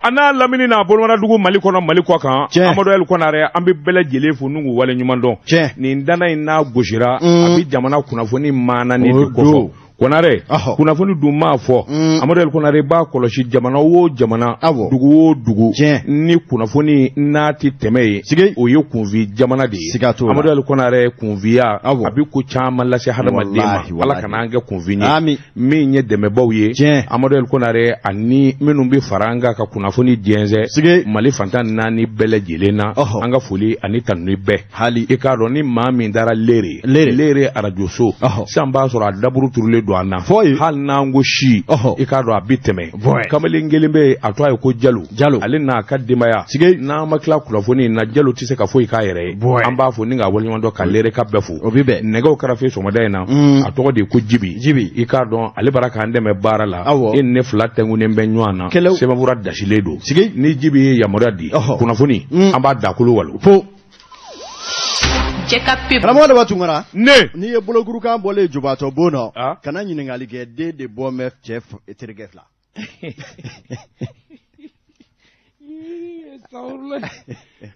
A n'a lamini n'a bolomadadugu Mali kɔnɔ Mali kɔ kan Amadu El Konare an bɛ bɛɛ lajɛlen fo n'u k'u wale ɲuman dɔn nin danna in n'a gosira a bɛ jamana kunnafoni maana ni de kofɔ Konare kunnafoni dun maa fɔ Amadu El Konare b'a kɔlɔsi jamana o jamana dugu o dugu ni kunnafoni n'a tɛ tɛmɛ yen o ye kunfin jamana de ye Amadu El Konare kunfinya a bɛ ko caman lase hadamaden ma Ala kana an kɛ kunfin ye min ye dɛmɛbaw ye Amadu El Konare ani minnu bɛ fara an kan ka kunnafoni jɛnsɛn Mali fan tan ni naani bɛɛ lajɛlen na an ka foli ani tanuni bɛɛ hali i k'a dɔn ni maa min dara lere lere arajoso sisan b'a sɔrɔ a daburu turulen don an na hali n'an ko si i k'a dɔn a bɛ tɛmɛ kamalen kelen bɛ yen a tɔgɔ ye ko Jalo Jalo ale n'a ka denbaya n'an ma tila kunnafoni na Jalo tɛ se ka foyi k'a yɛrɛ ye an b'a fo ni k'a waleɲuman dɔn ka lere ka bɛɛ fo o bɛ bɛn nɛgɛw karafe sɔgɔmada in na a tɔgɔ de ye ko Jibi Jibi i k'a dɔn ale bara k'an dɛmɛ baara la e ni ne fila tɛnkunnen bɛ ɲɔgɔn na sɛbɛnfura dasilen don ni Jibi ye yamaruya di kunnafoni an b'a dakolo walo fo karamɔgɔ Daba Tunkara ne n'i ye bolokurukan bɔlen jubatɔ bon nɔ kana ɲininkali kɛ den de bɔ bɛ cɛ terikɛ fila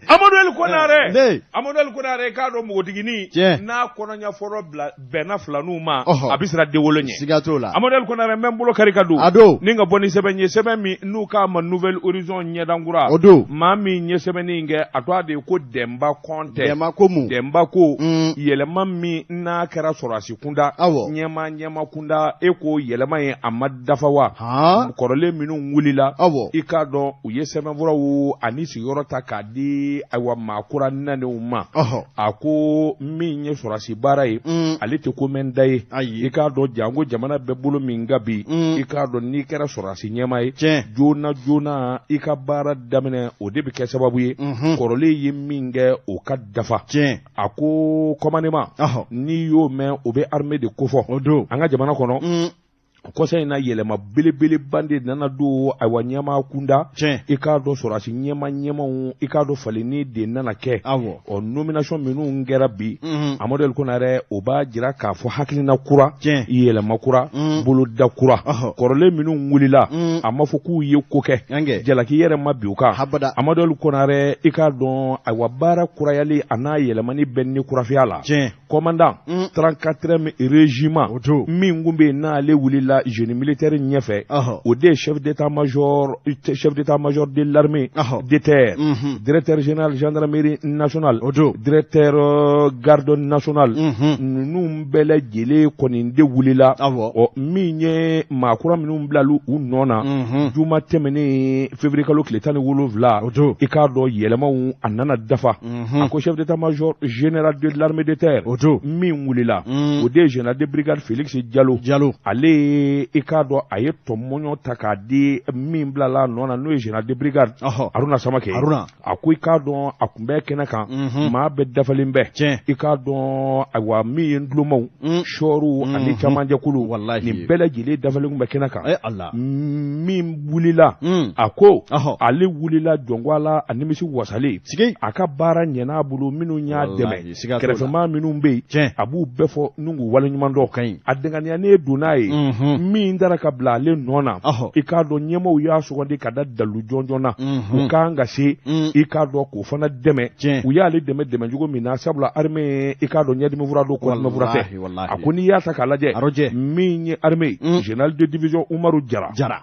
Amadu El Konare Amadu El Konare k'a dɔn npogotiginin n'a kɔnɔɲɛ fɔlɔ bila bɛnna filaninw ma a bɛ siran denwolo ɲɛ siga t'o la Amadu El Konare n bɛ n bolo kari ka don a don ni ka bɔ ni sɛbɛn ye sɛbɛn min n'u k'a ma Nouvel Horizon ɲɛdankura o don maa min ye sɛbɛnni in kɛ a tɔgɔ de ye ko Dɛnba Kɔntɛ Dɛnba ko mun Dɛnba ko yɛlɛma min n'a kɛra sɔrɔdasi kunda awɔ ɲɛmaa ɲɛmaa kunda e ko yɛlɛma in a ma dafa wa kɔrɔlen minnu wulila awɔ i k'a dɔn u ye sɛbɛnfuraw ani sigiyɔrɔ ta k'a di ayiwa maa kura nanenw ma a ko min ye sɔrɔdasi baara ye ale tɛ ko mɛn da ye ayi i k'a dɔn janko jamana bɛ bolo min kan bi i k'a dɔn n'i kɛra sɔrɔdasi ɲɛmaa ye tiɲɛ joona joona i ka baara daminɛ o de bɛ kɛ sababu ye kɔrɔlen ye min kɛ o ka dafa tiɲɛ a ko commandement n'i y'o mɛn o bɛ armée de kofɔ o don an ka jamana kɔnɔ kɔsa in na yɛlɛma belebeleba de nana don ayiwa ɲɛmaa kunda i k'a dɔn sɔrɔdasi ɲɛmaa ɲɛmaaw i k'a dɔn falenni de nana kɛ ɔ nomination minnu kɛra bi Amadu El Konare o b'a jira k'a fɔ hakilina kura yɛlɛma kura boloda kura kɔrɔlen minnu wulila a ma fɔ k'u ye ko kɛ jalaki yɛrɛ ma bin u kan Amadu El Konare i k'a dɔn ayiwa baara kurayali a n'a yɛlɛmani bɛ ni kurafiya la commandant 34e régiment min tun bɛ yen n'ale wulila génie militaire ɲɛfɛ o de ye chef d'état-major chef d'état-major de l'armée de terre directeur général gendarmerie nationale o don directeur garde nationale ninnu bɛɛ lajɛlen kɔni de wulila ɔ min ye maa kura minnu bilala u nɔ na juma tɛmɛnen février kalo tile 17 o don i k'a dɔn yɛlɛmaw a nana dafa a ko chef d'état-major général de l'armée de terre o don min wulila o de ye général de brigade Félix Jalo Jalo ale ye i k'a dɔn a ye tɔmɔɲɔ ta k'a di min bilala nɔ na n'o ye général de brigade Haruna Samake Haruna a ko i k'a dɔn a tun bɛ kɛnɛ kan maa bɛɛ dafalen bɛɛ tiɲɛ i k'a dɔn ayiwa min ye ntulomaw sɔɔriw ani camancɛkulu walahi nin bɛɛ lajɛlen dafalen tun bɛ kɛnɛ kan Ala min wulila a ko ale wulila jɔnko ala a nimisi wasalen sigi a ka baara ɲɛna a bolo minnu y'a dɛmɛ kɛrɛfɛmaa minnu bɛ yen a b'u bɛɛ fo n'u k'u waleɲuman dɔn ka ɲi a denganiyanen don n'a ye min taara ka bila ale nɔ na i k'a dɔn ɲɛmaaw y'a sugandi ka da dalu jɔnjɔn na u kan ka se i k'a dɔn k'o fana dɛmɛ u y'ale dɛmɛ dɛmɛcogo min na sabula armée i k'a dɔn ɲɛdimi fura don kɔdimi fura tɛ a ko n'i y'a ta k'a lajɛ min ye armée général de division Umaru Jara Jara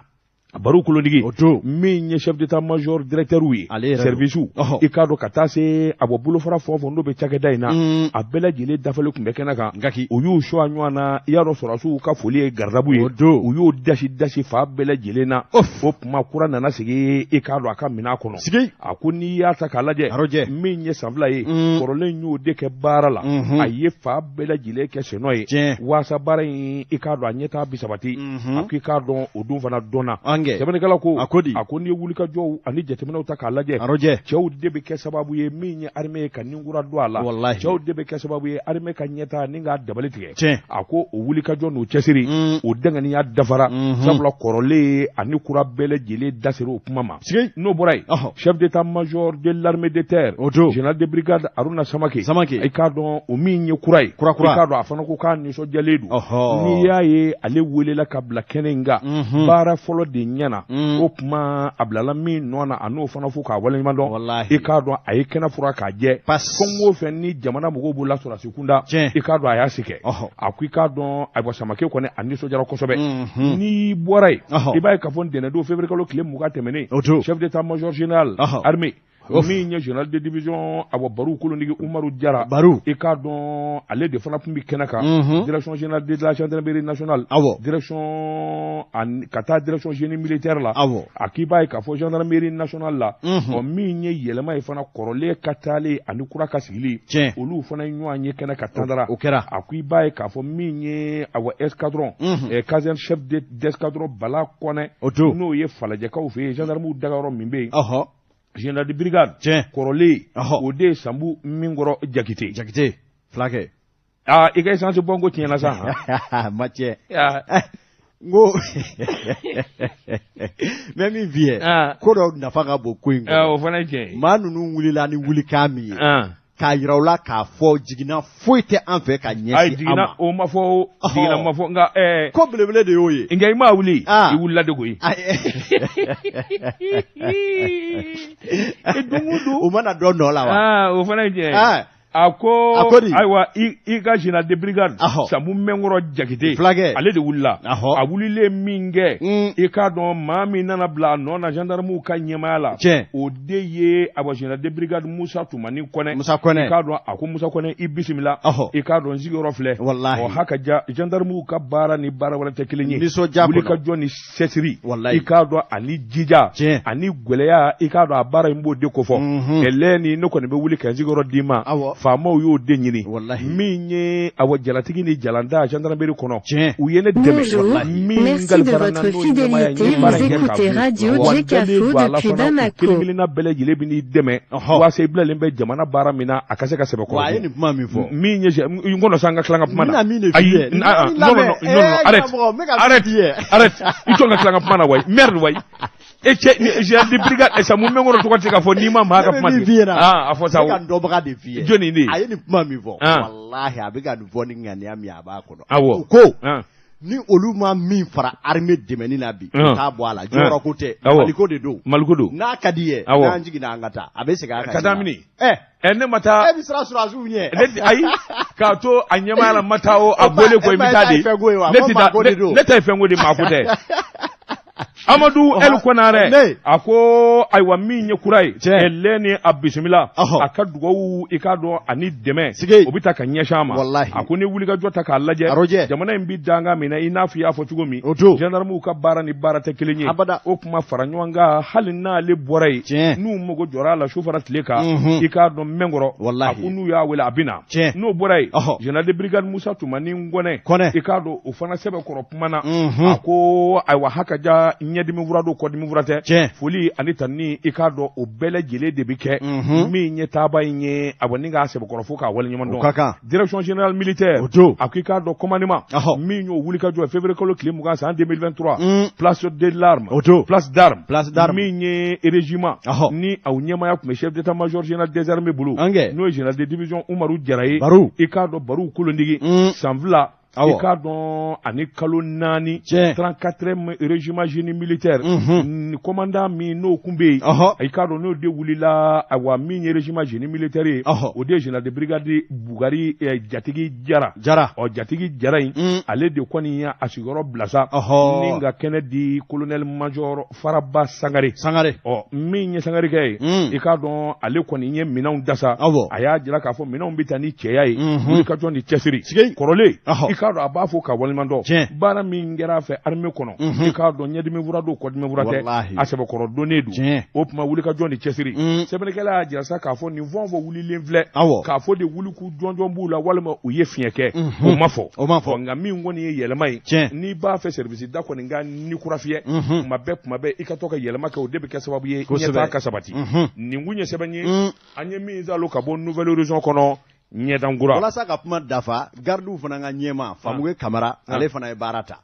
baro kolodigi o don min ye chef d'état major directeur ye ale yɛrɛ service i k'a dɔn ka taa se a bɔ bolofara fɛn o fɛn n'o bɛ cakɛda in na a bɛɛ lajɛlen dafalen tun bɛ kɛnɛ kan Ngaki u y'u suwa ɲɔgɔn na i y'a dɔn sɔrɔdasiw ka foli ye gardabu ye o don u y'o dasi dasi fan bɛɛ lajɛlen na o kuma kura nana sigi i k'a dɔn a ka minɛn kɔnɔ sigi a ko n'i y'a ta k'a lajɛ arojɛ min ye san 2 ye kɔrɔlen y'o de kɛ baara la a ye fan bɛɛ lajɛlen kɛ sennɔ ye tiɲɛ waasa baara in i k'a dɔn a ɲɛtaa bi sabati a ko i k'a dɔn o dun fana dɔnna Angɛ sɛbɛnnikɛla ko a ko di a ko n'i ye wulikajɔw ani jateminɛw ta k'a lajɛ arojɛ cɛw de bɛ kɛ sababu ye min ye armée ye ka ninkura don a la walahi cɛw de bɛ kɛ sababu ye armée ka ɲɛtaa ni k'a dabali tigɛ tiɲɛ a ko o wulikajɔ n'o cɛsiri o danganiya dafara sabula kɔrɔlen ani kura bɛɛ lajɛlen da sera o kuma ma sigi n'o bɔra yen ɔhɔ chef d'état-major de l'armée de terre o don général de brigade Haruna Samake Samake i k'a dɔn o min ye kura ye kura kura i k'a dɔn a fana ko k'a nisɔndiyalen don ɔhɔ n'i y'a ye ale welela ka bila kɛnɛ in kan Mhm. baara fɔlɔ de nin ɲɛna, o tuma a bilala min nɔ na, a n'o fana fo k'a waleɲuman dɔn. I k'a dɔn a ye kɛnɛ fura k'a jɛ. Fɛn o fɛn ni jamana mɔgɔw b'o la sɔrɔdasi kunda, i k'a dɔn a y'a se kɛ. A ko i k'a dɔn, ayiwa, Samake kɔni a nisɔndiyara kosɛbɛ. N'i bɔra yen, i b'a ye k'a fɔ ntɛnɛndon février kalo tile 20 tɛmɛnen, chef d'état-major général armée, min ye général de division, awa, Baru Kolondigi Umaru Jara, Baru, i k'a dɔn ale de fana tun bɛ kɛnɛ kan, direction générale de la gendarmerie nationale, direction ka taa direction génie militaire la. A k'i b'a ye k'a fɔ gendarmerie nationale la, ɔ, min ye yɛlɛma ye fana, kɔrɔlen ka taalen ani kura ka sigili, olu fana ye ɲɔgɔn ye kɛnɛ ka tandara. O kɛra. A ko i b'a ye k'a fɔ min ye, awa, escadron, caserne chef d'escadron Bala Kɔnɛ, O don, n'o ye Falajɛkaw fɛ yen, gendarmew dagayɔrɔ min bɛ yen, général de brigade kɔrɔlen, o de ye Sanbu Minkɔrɔ Jakite. Jakite fulakɛ. Aa, i ka essence bɔn ko tiɲɛna sa. Ma tiɲɛ, n ko n bɛ min f'i ye, ko dɔ nafa ka bon ko in kɔnɔ. O fana ye tiɲɛ ye. Maa ninnu wulila ni wulikan min ye, k'a yira u la k'a fɔ jiginna foyi tɛ an fɛ ka ɲɛsin an ma. O ma fɔ, jiginna ma fɔ, nka ko belebele de y'o ye. Nka i ma wuli, i wulila de koyi. Don o don. O mana dɔ nɔ la wa? O fana ye tiɲɛ ye. A ko A ko di? Ayiwa, i ka général de brigade Sanbu Mɛnkɔrɔ Jakite, fulakɛ, ale de wulila. A wulilen min kɛ, i k'a dɔn maa min nana bila a nɔ na gendarmew ka ɲɛmaaya la, o de ye, awa, général de brigade Musa Tumani Kɔnɛ. Musa Kɔnɛ. I k'a dɔn a ko Musa Kɔnɛ, i bisimila. I k'a dɔn n sigiyɔrɔ filɛ. Walahi. Ɔ, haka ja, gendarmew ka baara ni baara wɛrɛ tɛ kelen ye. Nisɔndiya kɔnɔ. Wulikajɔ ni cɛsiri. Walahi. I k'a dɔn ani jija. Ani gɛlɛya, i k'a dɔn a baara in b'o de kofɔ. Ɛlɛ ni ne kɔni bɛ wuli ka n sigiyɔrɔ d'i ma. Faamaw y'o de ɲini. Walahi. Min ye, awa, jalatigi ni jalanda gendarmerie kɔnɔ. U ye ne dɛmɛ. Bonjour, Min merci de kalifara n na votre n'o ɲɛmaaya ye, n ye fidélité. baara Vous in kɛ k'a écoutez bon. Radio Wa n dalen Djekafo don a la depuis fana, u Bamako. kelen kelenna bɛɛ lajɛlen bɛ n'i dɛmɛ. Waasa i bilalen bɛ jamana baara min na, a ka se ka sɛbɛ kɔrɔ. Wa a ye nin kuma min fɔ. Min ye n kɔnɔ sa, an ka tila ka kuma na. N bɛna min de f'i Ayi, ye. non, non, non, non, arrête. Karamɔgɔ, n bɛ ka min Arrête. f'i ye. Arrête. I tɔ ka tila ka kuma na wayi. Merde wayi. E cɛ, général de brigade Samu Mɛnkɔrɔ tɔgɔ tɛ se ka fɔ n'i ma maa ka Ne bɛ kuma min tigɛ. f'i ɲɛna. Ah, a fɔ sa. Ne ka n dɔnbaga de f'i ye. Jɔnni de ye? A ye nin kuma min fɔ. Walahi, a bɛ ka nin fɔ ni ŋaniya min ye, a b'a kɔnɔ. Awɔ. U ko ni olu ma min fara armée dɛmɛni na bi, u t'a bɔ a la. Jɔyɔrɔ ko tɛ. Maliko de don. Maliko don. N'a ka di ye, n'an jiginna an ka taa, a bɛ segin a kan. Ka taa mini? Ɛ. Ɛ, ne ma taa. E bɛ siran sɔrɔdasiw ɲɛ. Ne tɛ, ayi, k'a to a ɲɛmaaya la, ma taa o, a bɔlen kɔ, i bɛ taa de. E ma ye fɛn ko ye wa? Ne Ko tɛ taa, maako de don. ne ta ye fɛn ko de, maako tɛ. Amadu El Konare, a ko ayiwa, min ye kura ye, ɛlɛ ni a bisimila, a ka dugawu, i k'a dɔn ani dɛmɛ, o bɛ taa ka ɲɛsin a ma. A ko ni wulikajɔ ta k'a lajɛ, jamana in bɛ danga min na, i n'a fɔ i y'a fɔ cogo min, gendarmew ka baara ni baara tɛ kelen ye. O kuma fara ɲɔgɔn kan, hali n'ale bɔra yen, n'u mago jɔra a la su fara tile kan, i k'a dɔn Mɛnkɔrɔ, a ko n'u y'a wele, a bɛ na. N'o bɔra yen, général de brigade Musa Tumani Ngɔnɛ, i k'a dɔn o fana sɛbɛkɔrɔ kuma na, a ko ayiwa, haka ja, ɲɛdimi fura don, kɔdimi fura tɛ, foli ani tanuni, i k'a dɔn o bɛɛ lajɛlen de bɛ kɛ min ye taaba in ye, a ni k'a sɛbɛkɔrɔ fo k'a waleɲuman dɔn. Direction générale militaire, a ko i k'a dɔn commandement min y'o wulikajɔ février kalo tile 20 san 2023, place de l'arme, place d'armes, place d'armes, min ye régiment ni aw ɲɛmaaya tun bɛ chef d'état-major général des armées bolo, n'o ye général de division Umaru Jara ye, i k'a dɔn Baru Kolondigi, san 2, i k'a dɔn ani kalo 4, 34e régiment génie militaire commandant min n'o kun bɛ yen, i k'a dɔn n'o de wulila, ayiwa, min ye régiment génie militaire ye, o de ye général de brigade Bugari Jatigi Jara. Jara. Ɔ, Jatigi Jara in, ale de kɔni ye a sigiyɔrɔ bila sa, ni ka kɛnɛ di colonel major Faraba Sangare. Sangare. Ɔ, min ye Sangare kɛ ye, i k'a dɔn ale kɔni ye minɛnw dasa. A y'a jira k'a fɔ minɛnw bɛ taa ni cɛya ye, wulikajɔ ni cɛsiri kɔrɔlen, i k'a dɔn a b'a fɔ ka waleɲuman dɔn baara min kɛra a fɛ armée kɔnɔ. I k'a dɔn ɲɛdimi fura don, kɔdimi fura tɛ, a sɛbɛkɔrɔ donnen don. O tuma wulikajɔ ni cɛsiri, sɛbɛnnikɛla y'a jira sa k'a fɔ nin fɛn o fɛn wulilen filɛ, k'a fɔ de wuliku jɔnjɔn b'u la walima u ye fiɲɛ kɛ, o ma fɔ. O ma fɔ. Nka min kɔni ye yɛlɛma ye, n'i b'a fɛ service da kɔni ka ni kura fiyɛ, kuma bɛɛ kuma bɛɛ i ka to ka yɛlɛma kɛ, o de bɛ kɛ sababu ye ɲɛtaa ka sabati. Nin kun ye sɛbɛn ye an ye min zalo ka bɔ Nouvel Horizon kɔnɔ. Ɲɛdankura. Walasa ka kuma dafa, gardiw fana ka ɲɛmaa Famuge Kamara, ale fana ye baara ta.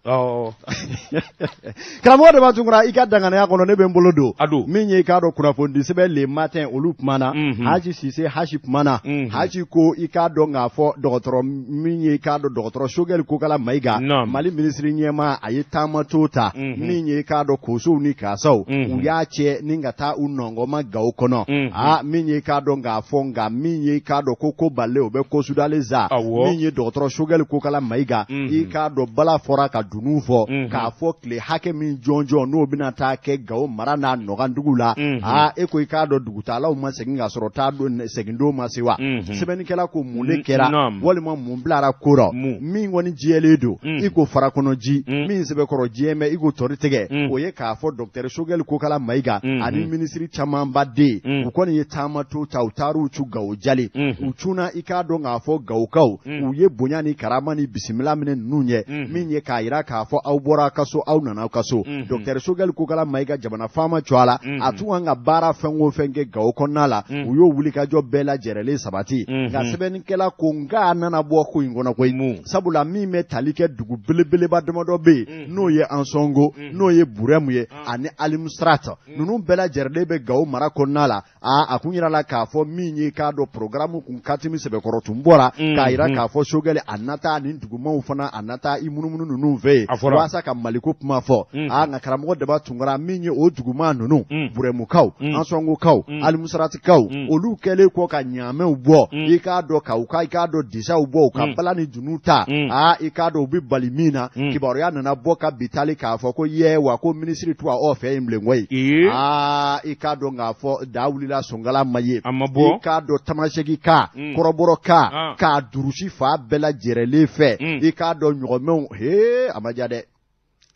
Karamɔgɔ Daba Tunkara, i ka danganiya kɔnɔ, ne bɛ n bolo don. A don. Min ye i k'a dɔn kunnafonidi sɛbɛn Le Matin, olu kumana. Haji Sise Haji kumana. Haji ko i k'a dɔn k'a fɔ dɔgɔtɔrɔ min ye i k'a dɔn dɔgɔtɔrɔ Sogɛli Kokala Mayiga, Mali minisiri ɲɛmaa, a ye taamato ta. Min ye i k'a dɔn kosow ni kasaw, u y'a cɛ ni ka taa u nɔngɔma Gawo kɔnɔ. Aa, min ye i k'a dɔn k'a fɔ, nka min ye i k'a dɔn ko bale o bɛ ko sudalen sa. Min ye dɔgɔtɔrɔ Sogɛli Kokala Mayiga, i k'a dɔn bala fɔra ka dunun fɔ k'a fɔ tile hakɛ min jɔnjɔn n'o bɛna taa kɛ Gawo mara n'a nɔgandugu la. Aa, e ko i k'a dɔn dugutaalaw ma segin ka sɔrɔ taa don segindon ma se wa? Sɛbɛnnikɛla ko mun de kɛra walima mun bilara ko rɔ? Min kɔni jɛlen don i ko farakɔnɔji, min sɛbɛkɔrɔ jɛlen bɛ i ko tɔri tigɛ, o ye k'a fɔ dɔkitɛri Sogɛli Kokala Mayiga ani minisiri camanba den, u kɔni ye taamato ta, u taar'u cu Gawo jale. U cunna i k'a dɔn k'a fɔ Gawokaw, u ye bonya ni karama ni bisimila minɛ ninnu ye, min ye k'a jira k'a fɔ aw bɔra aw ka so, aw nana aw ka so. Dɔkitɛri Sogɛli Kokala Mayiga, jamana faama cogoya la, a tun kan ka baara fɛn o fɛn kɛ Gawo kɔnɔna la, u y'o wulikajɔ bɛɛ lajɛrɛlen sabati. Nka sɛbɛnnikɛla ko nka a nana bɔ ko in kɔnɔ koyi, sabula min bɛ tali kɛ dugu belebeleba damadɔ bɛ yen, n'o ye Ansɔngo, n'o ye Burɛmu ye, ani Alimusirati, ninnu bɛɛ lajɛrɛlen bɛ Gawo mara kɔnɔna la. Aa, a kun yirala k'a fɔ min ye k'a dɔn programme kun katimi sɛbɛkɔrɔ tun bɔra k'a yira k'a fɔ Sogɛli a na taa nin dugumaw fana, a na taa i munumunu ninnu fɛ yen walasa ka Maliko kuma fɔ. Aa, nka karamɔgɔ Daba Tunkara, min ye o duguma ninnu, Burɛmukaw, Ansɔngokaw, Alimusaratikaw, olu kɛlen kɔ ka ɲaamɛw bɔ, i k'a dɔn ka u ka i k'a dɔn disaw bɔ, u ka bala ni dunun ta. Aa, i k'a dɔn u bɛ bali min na, kibaruya nana bɔ ka bitali k'a fɔ ko yɛ wa ko minisiri to a fɛ yen bilen koyi. Aa, i k'a dɔn k'a fɔ da wulila sonkala ma ye. A ma bɔ. I k'a dɔn tamaseki ka kɔrɔbɔrɔ ka k'a durusi fa bɛɛ lajɛrɛlen fɛ, i k'a dɔn ɲɔgɔmɛw he, a ma diya dɛ.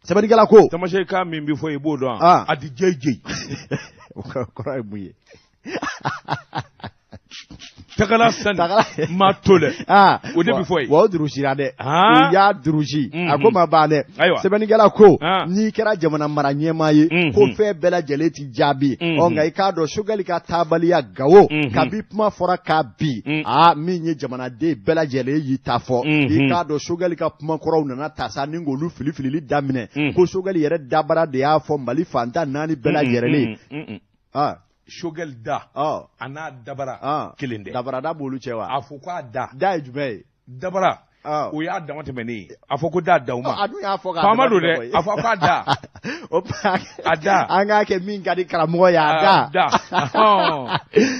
Sɛbɛnnikɛla ko tamaseki ka min bɛ fɔ, i b'o dɔn? A di jeje. O kɔrɔ ye mun ye? Tagala sani ma to dɛ, o de bɛ fɔ yen. Wa o durusira dɛ, u y'a durusi, a ko ma ban dɛ. Sɛbɛnnikɛla ko n'i kɛra jamana mara ɲɛmaa ye, ko fɛn bɛɛ lajɛlen ti jaabi. Ɔ, nka i k'a dɔn Sogɛli ka taabaliya Gawo, kabi kuma fɔra k'a bi, aa, min ye jamanaden bɛɛ lajɛlen y'i ta fɔ, i k'a dɔn Sogɛli ka kumakɔrɔw nana ta sa ni k'olu filifilili daminɛ, ko Sogɛli yɛrɛ dabara de y'a fɔ Mali fan 14 bɛɛ lajɛlen. Sogɛli da a n'a dabara kelen tɛ. Dabarada b'olu cɛ wa? A fɔ k'a da. Da ye jumɛn ye? Dabara, o y'a dama tɛmɛnen ye. A fɔ ko da da ma. A dun y'a fɔ. Faama don dɛ, a fɔ k'a da. A da. An k'a kɛ min ka di karamɔgɔ ye, a da. Da.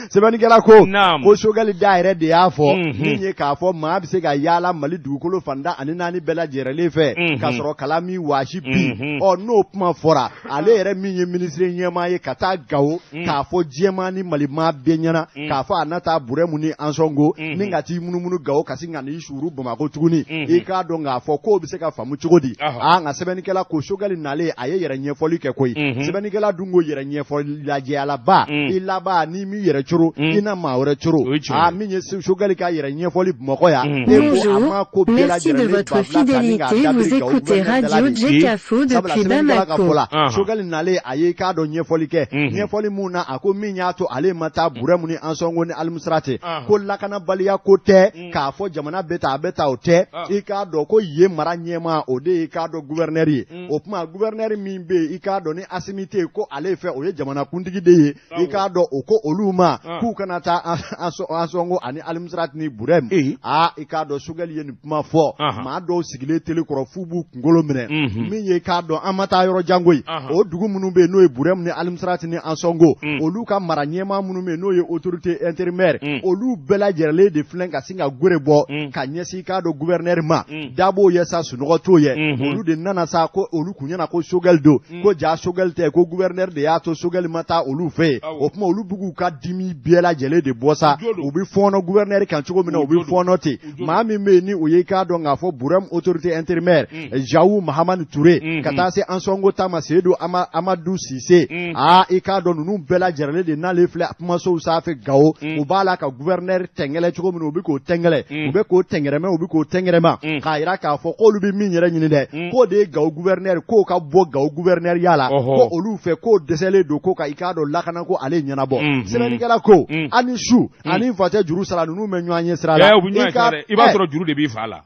Sɛbɛnnikɛla ko ko Sogɛli da yɛrɛ de y'a fɔ min ye k'a fɔ maa bɛ se ka yaala Mali dugukolo fan 14 bɛɛ lajɛrɛlen fɛ k'a sɔrɔ kala min waasi bi. Ɔ, n'o kuma fɔra, ale yɛrɛ min ye minisiri ɲɛmaa ye ka taa Gawo k'a fɔ diɲɛmaa ni Malimaa bɛɛ ɲɛna k'a fɔ a na taa Burɛmu ni Ansɔngo ni ka t'i munumunu Gawo ka sin ka n'i suuru Bamakɔ tuguni, i k'a dɔn k'a fɔ k'o bɛ se ka faamu cogo di? Aa, nka sɛbɛnnikɛla ko Sogɛli nalen, a ye yɛrɛ ɲɛfɔli kɛ koyi. Sɛbɛnnikɛla dun ko yɛrɛ ɲɛfɔli lajɛyalaba i laban, n'i m'i yɛrɛ coro, i na maa wɛrɛ coro. Aa, min ye Sogɛli ka yɛrɛ ɲɛfɔli Bamakɔ yan, e ko a ma ko bɛɛ Merci de votre fidélité. Vous écoutez Radio Djekafo sabula depuis sɛbɛnnikɛla ka fɔ Bamako. la, Sogɛli nalen, a ye i k'a dɔn ɲɛfɔli kɛ, ɲɛfɔli mun na a ko min y'a to ale ma taa Burɛmu ni Ansɔngo ni Alimusirati, ko lakanabaliya ko tɛ, k'a fɔ jamana bɛ taa a bɛ taa, o tɛ. I k'a dɔn ko yen mara ɲɛmaa, o de ye i k'a dɔn guvɛrinɛri ye. O tuma guvɛrinɛri min bɛ yen, i k'a dɔn ni Asimi tɛ yen, ko ale fɛ o ye jamanakuntigi de ye. I k'a dɔn o ko olu ma k'u kana taa Ansɔngo ani Alimusirati ni Burɛmu. Aa, i k'a dɔn Sogɛli ye nin kuma fɔ, maa dɔw sigilen tele kɔrɔ f'u b'u kunkolo minɛ. Min ye k'a dɔn an ma taa yɔrɔ jan koyi, o dugu minnu bɛ yen, n'o ye Burɛmu ni Alimusirati ni Ansɔngo, olu ka mara ɲɛmaa minnu bɛ yen, n'o ye autorité intérimaire, olu bɛɛ lajɛlen de filɛ ka sin ka gere bɔ ka ɲɛsin i k'a dɔn gouverneur ma. Da b'o ye sa, sunɔgɔ t'o ye. Olu de nana sa ko olu kun ɲɛna ko Sogɛli don, ko ja Sogɛli tɛ, ko gouverneur de y'a to Sogɛli ma taa olu fɛ yen. O tuma olu b'u k'u ka dimi bɛɛ lajɛlen de bɔ sa, u bɛ fɔɔnɔ gouverneur kan cogo min na, u bɛ fɔɔnɔ ten. Maa min bɛ yen ni o ye i k'a dɔn k'a fɔ Burɛmu autorité intérimaire Jawu Mahamani Ture, ka taa se Ansɔngo ta ma Seyidu Amadu Sise, aa, i k'a dɔn ninnu bɛɛ lajɛlen de n'ale filɛ kumasow sanfɛ Gawo, u b'a la ka gouverneur tɛngɛlɛ cogo min na, u bɛ k'o tɛngɛlɛ, u bɛ k'o tɛngɛrɛmɛ, u bɛ k'o k'o tɛngɛrɛma k'a jira k'a fɔ k'olu bɛ min yɛrɛ ɲini dɛ, k'o de ye Gawo gouverneur k'o ka bɔ Gawo gouverneur ya la, ko olu fɛ k'o dɛsɛlen don ko ka i k'a dɔn lakanako ale ɲɛnabɔ. Sɛbɛnnikɛla ko an ni su ani fa tɛ juru sara, ninnu bɛ ɲɔgɔn ye sira la. U bɛ ɲɔgɔn ye sira la dɛ, i b'a sɔrɔ juru de b'i fa la.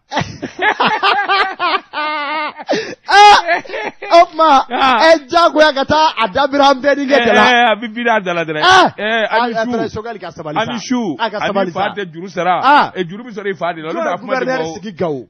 O tuma ɛ diyagoya ka taa a dabiri an bɛɛ ni kɛ la. A bɛ biri a da la dɛrɛ. Ani su Sogɛli ka sabali sa. Ani su ani fa tɛ juru sara. Juru bɛ sɔrɔ i fa de la. Olu b'a kuma di gouverneur sigi Gawo.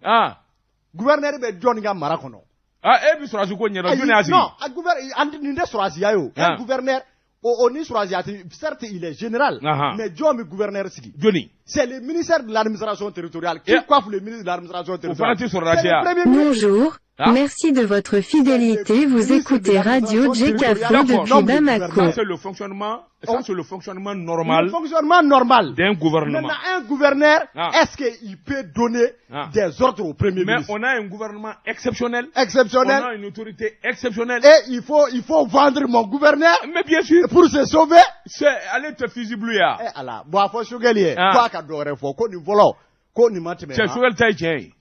Gouverneur bɛ jɔnni ka mara kɔnɔ? E bɛ sɔrɔdasi ko ɲɛdɔn, jɔnni y'a sigi? Non, gouverneur nin tɛ sɔrɔdasiya ye o. Un gouverneur o ni sɔrɔdasiya tɛ, certes il est général, mais jɔn bɛ gouverneur sigi? Jɔnni? C'est le ministère de l'administration territoriale. Qui coiffe le ministre de l'administration territoriale? O fana tɛ sɔrɔdasiya. Bonjour. Merci de votre fidélité. Vous écoutez Radio Djekafo depuis Bamako. Ça, c'est le fonctionnement, ça, c'est le fonctionnement normal. Le fonctionnement normal d'un gouvernement. Maintenant, un gouverneur, est-ce qu'il peut donner des ordres au premier ministre? Mais on a un gouvernement exceptionnel. Exceptionnel. On a une autorité exceptionnelle. Et il faut vendre mon gouverneur. Mais bien sûr. Pour se sauver. C'est aller te fusible ya. Eh Allah. Bon, a fɔ Sogɛli ye. Ko a ka dɔ wɛrɛ fɔ. Ko nin fɔlɔ. Ko nin ma tɛmɛ. Cɛ, Sogɛli ta ye tiɲɛ ye.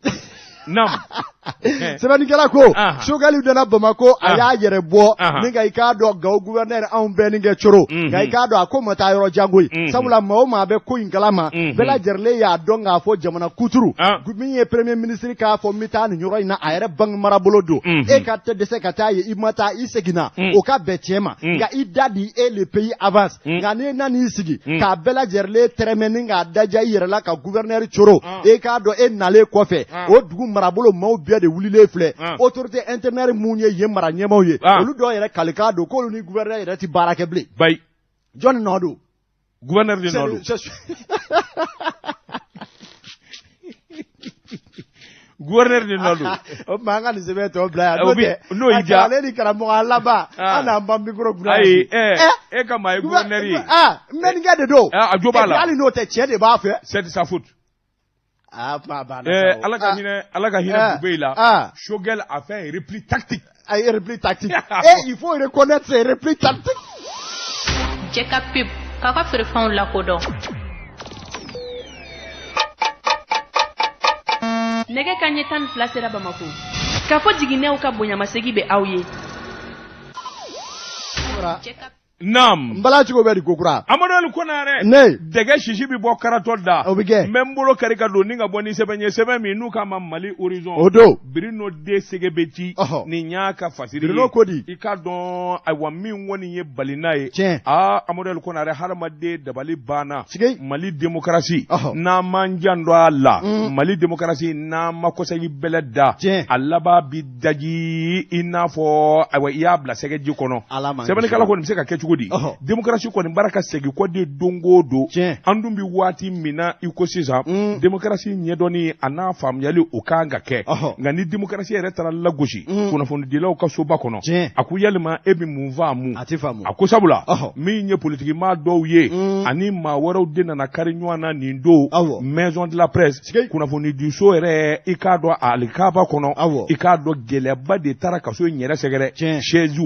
Naam. Sɛbɛnnikɛla ko Sogɛli donna Bamakɔ, a y'a yɛrɛ bɔ ni ka i k'a dɔn Gawo gouverneur anw bɛɛ ni kɛ coro, nka i k'a dɔn a ko ma taa yɔrɔ jan koyi, sabula maa o maa bɛ ko in kalama, bɛɛ lajɛlen y'a dɔn k'a fɔ jamana kuturu min ye premier ministre k'a fɔ n bɛ taa nin yɔrɔ in na, a yɛrɛ bange marabolo don, e ka tɛ dɛsɛ ka taa yen, i ma taa, i seginna, o ka bɛn tiɲɛ ma, nka i da di e le pays avance. Nka n'i nan'i sigi k'a bɛɛ lajɛlen tɛrɛmɛ ni k'a daja i yɛrɛ la ka gouverneur coro, e k'a dɔn e nalen kɔfɛ o dugu marabolo maaw bɛɛ de wulilen filɛ, autorité intérimaire mun ye yen mara ɲɛmaaw ye, olu dɔw yɛrɛ kalikan don k'olu ni gouverneur yɛrɛ ti baara kɛ bilen. Bayi. Jɔnni nɔ don? Gouverneur de nɔ don. Gouverneur de nɔ don. O tuma an ka nin sɛbɛn tɔ bila yan. N'o tɛ n'o y'i diya. Ale ni karamɔgɔ laban an n'an ban micro kunna. Ayi e ka maa ye gouverneur ye. N bɛ nin kɛ de don. A jo b'a la. Hali n'o tɛ, cɛ de b'a fɛ. C'est de sa faute. Ah, kuma banna sa o. Ala ka hinɛ, Ala ka hinɛ Bube la. Choguel a fait un repli tactique. Un repli tactique. Et il faut reconnaître ces replis tactiques. Jɛka pub k'aw ka feerefɛnw lakodɔn. Nɛgɛ ka ɲɛ 12 sera Bamako. K'a fɔ jiginɛw ka bonyamasegi bɛ aw ye. Naam. N bala cogo bɛ di kokura? Amadu Ali Konare. Ne. Dɛgɛ sisi bɛ bɔ karatɔ da. O bɛ kɛ. N bɛ n bolo kari ka don ni ka bɔ ni sɛbɛn ye, sɛbɛn min n'u k'a ma Mali Horizon. O don. Birino de Segebeti. Nin y'a ka fasiri ye. Birino ko di? I k'a dɔn ayiwa min kɔni ye balina ye. Tiɲɛ. Aa Amadu Ali Konare, hadamaden dabali banna. Sigi. Mali démocratie. N'an m'an janto a la. Mali démocratie n'an ma kɔsegi bɛlɛ da. Tiɲɛ. A laban bi daji i n'a fɔ ayiwa i y'a bila sɛgɛji kɔnɔ. Sɛbɛnnikɛla kɔni bɛ se ka kɛ cogo di? Démocratie kɔni baara ka segin kɔ de don o don. An dun bɛ waati min na i ko sisan, démocratie ɲɛdɔnni a n'a faamuyali o kan ka kɛ. Nka ni démocratie yɛrɛ taara lagosi kunnafonidilaw ka soba kɔnɔ, a ko yalima e bɛ mun faamu? A tɛ faamu. A ko sabula min ye politikimaa dɔw ye ani maa wɛrɛw de nana kari ɲɔgɔn na nin don maison de la presse, kunnafonidiso yɛrɛ i k'a dɔn alikaba kɔnɔ, i k'a dɔn gɛlɛyaba de taara kaso in yɛrɛ sɛgɛrɛ, chaise,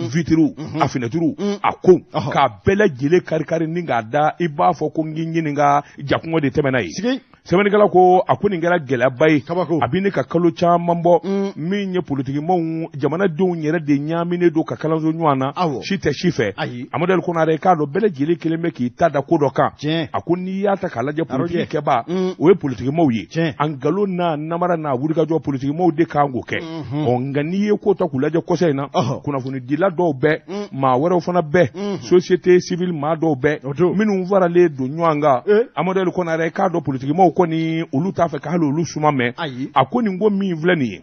vitres, a fenêtres, a ko k'a bɛɛ lajɛlen kari-kari ni k'a da i b'a fɔ ko n k'i ɲininka jakungɔ de tɛmɛna ye. Sɛbɛnnikɛla ko a ko nin kɛra gɛlɛyaba ye, a bɛ ne ka kalo caman bɔ, min ye politikimaw jamanadenw yɛrɛ de ɲaaminen don ka kalanso ɲɔgɔn na, si tɛ si fɛ. Amadu Ali Konare, k'a dɔn bɛɛ lajɛlen kelen bɛ k'i ta da ko dɔ kan. A ko n'i y'a ta k'a lajɛ politiki kɛbaa o ye politikimaw ye, a nkalon n'a namara n'a wulikajɔ politikimaw de kan k'o kɛ. Ɔ nka n'i ye ko ta k'u lajɛ kɔsa in na, kunnafonidila dɔw bɛ, maa wɛrɛw fana bɛ, société civile maa dɔw bɛ, minnu faralen don ɲɔgɔn kan. Amadu Ali Konare, k'a dɔn politikimaw kɔni olu t'a fɛ ka hali olu suma mɛn. A ko nin ko min filɛ nin ye,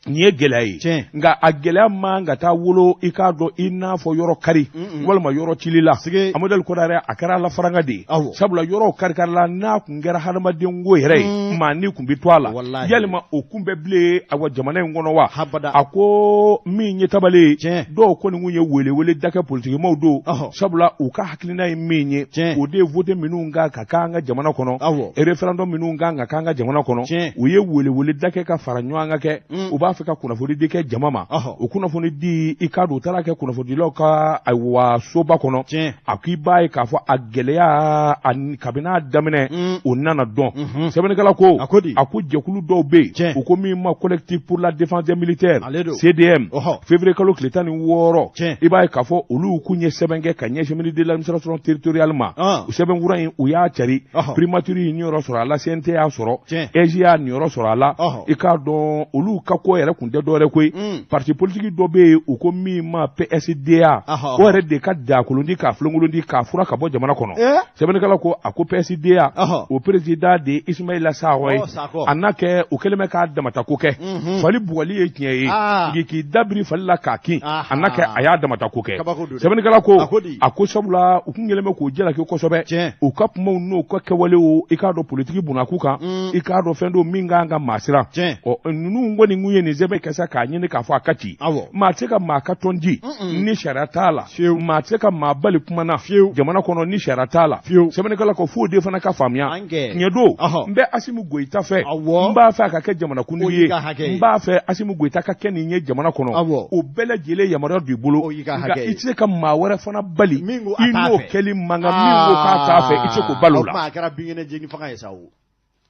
nin ye gɛlɛya ye, nka a gɛlɛya man ka taa wolo i k'a dɔn i n'a fɔ yɔrɔ kari walima yɔrɔ cili la. Amadu Ali Konare, a kɛra ala faranga de ye, sabula yɔrɔ kari-karila n'a kun kɛra hadamaden ko yɛrɛ ye, maa ni kun bɛ to a la, yalima o kun bɛ bilen awa jamana in kɔnɔ wa? A ko min ye tabale ye, dɔw kɔni kun ye welewele da kɛ politikimaw don, sabula u ka hakilina ye min ye, o de ye vote minnu kan ka k'an ka jamana kɔnɔ, référendum minnu kan ka k'an ka jamana kɔnɔ, u ye welewele da kɛ ka fara ɲɔgɔn kan kɛ, u b'a fɛ ka kunnafoni di kɛ jama ma. O kunnafoni di, i k'a dɔn, u taara kɛ kunnafonidilaw ka, ayiwa, soba kɔnɔ. A ko i b'a ye k'a fɔ a gɛlɛya, kabini a daminɛ, o nana dɔn. Sɛbɛnnikɛla ko, a ko jɛkulu dɔw bɛ yen, u ko min ma Collectif pour la défense des militaires, CDM, février kalo tile 16, i b'a ye k'a fɔ olu kun ye sɛbɛn kɛ ka ɲɛsin ministre de l'Administration territoriale ma. Sɛbɛnkura in, u y'a cari. Primature ye niyɔrɔ sɔrɔ a la, CNT y'a sɔrɔ, AIGE y'a niyɔrɔ sɔrɔ a la. I k'a dɔn, olu ka ko yɛrɛ kun tɛ dɔwɛrɛ koyi, parti politique dɔ bɛ yen, u ko min ma PSDA, o yɛrɛ de ka dakolon di, k'a filenkolon di, k'a fura ka bɔ jamana kɔnɔ. Sɛbɛnnikɛla ko, a ko PSDA, o président de ye Ismaïla Sakɔ ye. A n'a kɛ o kɛlen bɛ k'a damata ko kɛ. Fali bugɔli ye tiɲɛ ye, k'i dabiri fali la k'a kin, a n'a kɛ a y'a damata ko kɛ. Sɛbɛnnikɛla ko, a ko sabula u kun kɛlen bɛ k'o jalaki kosɛbɛ, u ka kumaw n'u ka kɛwalew. I k'a dɔn, politiki bunakun kan, i k'a dɔn, fɛn don min kan ka maa siran. Ɔ, ninnu kɔni kun ye nin sɛbɛn kɛ sa k'a ɲini k'a fɔ a ka ci. Maa tɛ se ka maa ka tɔn di ni sariya t'a la. Maa tɛ se ka maa bali kuma na jamana kɔnɔ ni sariya t'a la. Sɛbɛnnikɛla ko f'o de fana ka faamuya. Tiɲɛ don, n bɛ Asimi Goyita fɛ, n b'a fɛ a ka kɛ jamanakuntigi ye, n b'a fɛ Asimi Goyita ka kɛ nin ye jamana kɔnɔ, o bɛɛ lajɛlen yamaruya b'i bolo, nka i tɛ se ka maa wɛrɛ fana bali i n'o kɛli man kan. Min ko k'a t'a fɛ, i tɛ se k'o bali o la. A kɛra binkɛnɛ jeni fanga ye sa o.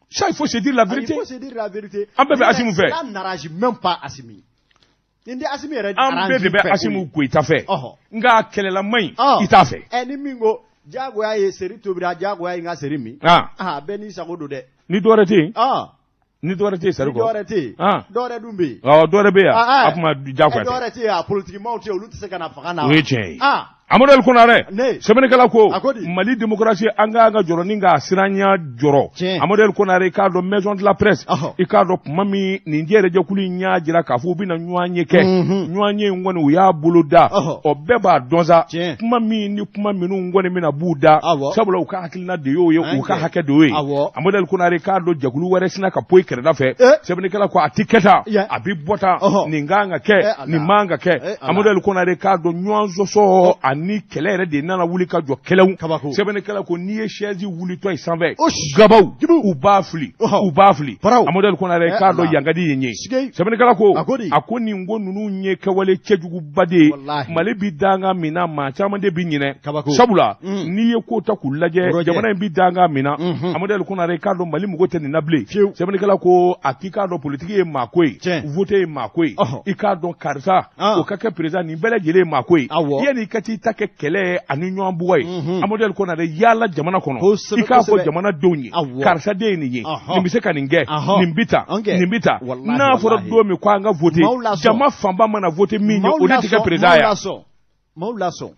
Ça, il faut se dire la vérité. Il faut se dire la vérité. An bɛɛ bɛ Asimi fɛ. Ça n'arrange même pas Asimi. Nin tɛ Asimi yɛrɛ. An bɛɛ de bɛ Asimi Goyita fɛ, nka a kɛlɛlama in, i t'a fɛ. Ɛ, ni min ko diyagoya ye seri tobira, diyagoya ye n ka seri min. Ah, bɛɛ n'i sago don dɛ. Ni dɔwɛrɛ tɛ yen. Ni dɔwɛrɛ tɛ yen, sari kɔ. Ni dɔwɛrɛ tɛ yen. Dɔwɛrɛ dun bɛ yen. Awɔ, dɔwɛrɛ bɛ yan. A kuma diyagoya tɛ. Dɔwɛrɛ tɛ yen, a politikimaw tɛ yen, olu tɛ se ka na fanga na. O ye tiɲɛ ye. Amadu El Konare, sɛbɛnnikɛla ko Mali démocratie, an k'an ka jɔrɔ ni k'a siranya jɔrɔ. Amadu El Konare, i k'a dɔn, maison de la presse, i k'a dɔn, tuma min nin jɛrɛjɛkulu in y'a jira k'a fɔ u bɛna ɲɔgɔn ye kɛ, ɲɔgɔn ye in kɔni, u y'a bolo da. Ɔ, bɛɛ b'a dɔn sa, kuma min ni kuma minnu kɔni bɛna b'u da, sabula u ka hakilina de y'o ye, u ka hakɛ de y'o ye. Amadu El Konare, k'a dɔn, jɛkulu wɛrɛ sina ka poyi kɛrɛda fɛ. Sɛbɛnnikɛla ko a ti kɛ tan, a bi bɔ tan, nin kan ka kɛ, nin man ka kɛ. Amadu El Konare, k'a dɔn, ɲɔgɔn sɔsɔ ani kɛlɛ yɛrɛ de nana wuli ka jɔ kɛlɛw. Sɛbɛnnikɛla ko n'i ye chaise wulitɔ ye sanfɛ, gabaw u b'a fili, u b'a fili. Amadu El Konare, k'a dɔn, yankadi ye ye. Sɛbɛnnikɛla ko, a ko nin ko ninnu ye kɛwale cɛjuguba de ye. Mali bi danga min na, maa caman de bi ɲinɛ, sabula n'i ye ko ta k'u lajɛ, jamana in bi danga min na. Amadu El Konare, k'a dɔn, Mali mago tɛ nin na bilen. Sɛbɛnnikɛla ko a k'i k'a dɔn, politiki ye maa ko ye, vote ye maa ko ye. I k'a dɔn, karisa o ka kɛ président, nin bɛɛ lajɛlen ye maa ko ye. Yanni i ka t'i ta kɛ kɛlɛ ani ɲɔgɔn bugɔ ye, Amadu El Konare, yaala jamana kɔnɔ, i k'a fɔ jamanadenw ye, karisa den ye nin ye, nin bɛ se ka nin kɛ, nin bɛ tan, nin bɛ tan. N'a fɔra don min ko an ka vote, jama fanba mana vote min ye, o de tɛ kɛ président ye.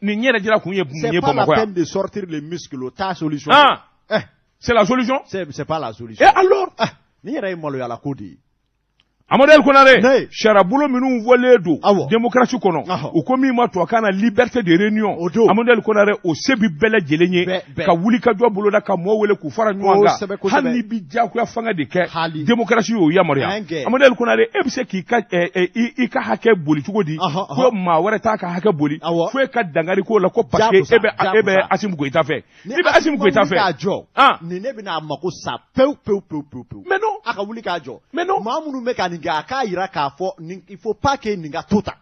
Nin yɛrɛ jira kun ye mun ye Bamakɔ yan? C'est pas la peine de sortir les muscles, o t'a solution. C'est la solution? C'est pas la solution. Et alors? Nin yɛrɛ ye maloyala ko de ye. Amadu El Konare, sariyabolo minnu fɔlen don démocratie kɔnɔ, u ko min ma tubabukan na liberté de réunion, Amadu El Konare, o se bi bɛɛ lajɛlen ye ka wuli ka jɔ boloda, ka mɔɔw wele k'u fara ɲɔgɔn kan, hali n'i bi diyagoya fanga de kɛ, démocratie y'o yamaruya. Amadu El Konare, e bɛ se k'i ka i ka hakɛ boli cogo di ko maa wɛrɛ t'a ka hakɛ boli, fo e ka dankari k'o la ko parce que e bɛ Asimi Goyita fɛ? N'i bɛ Asimi Goyita fɛ, k'a jɔ, nin ne bɛna a mako sa pewu pewu pewu pewu pewu. Mais non. A ka wuli k'a jɔ. Mais non. Maa minnu bɛ ka nin kɛ, a k'a yira k'a fɔ nin, il faut pas que nin ka to tan.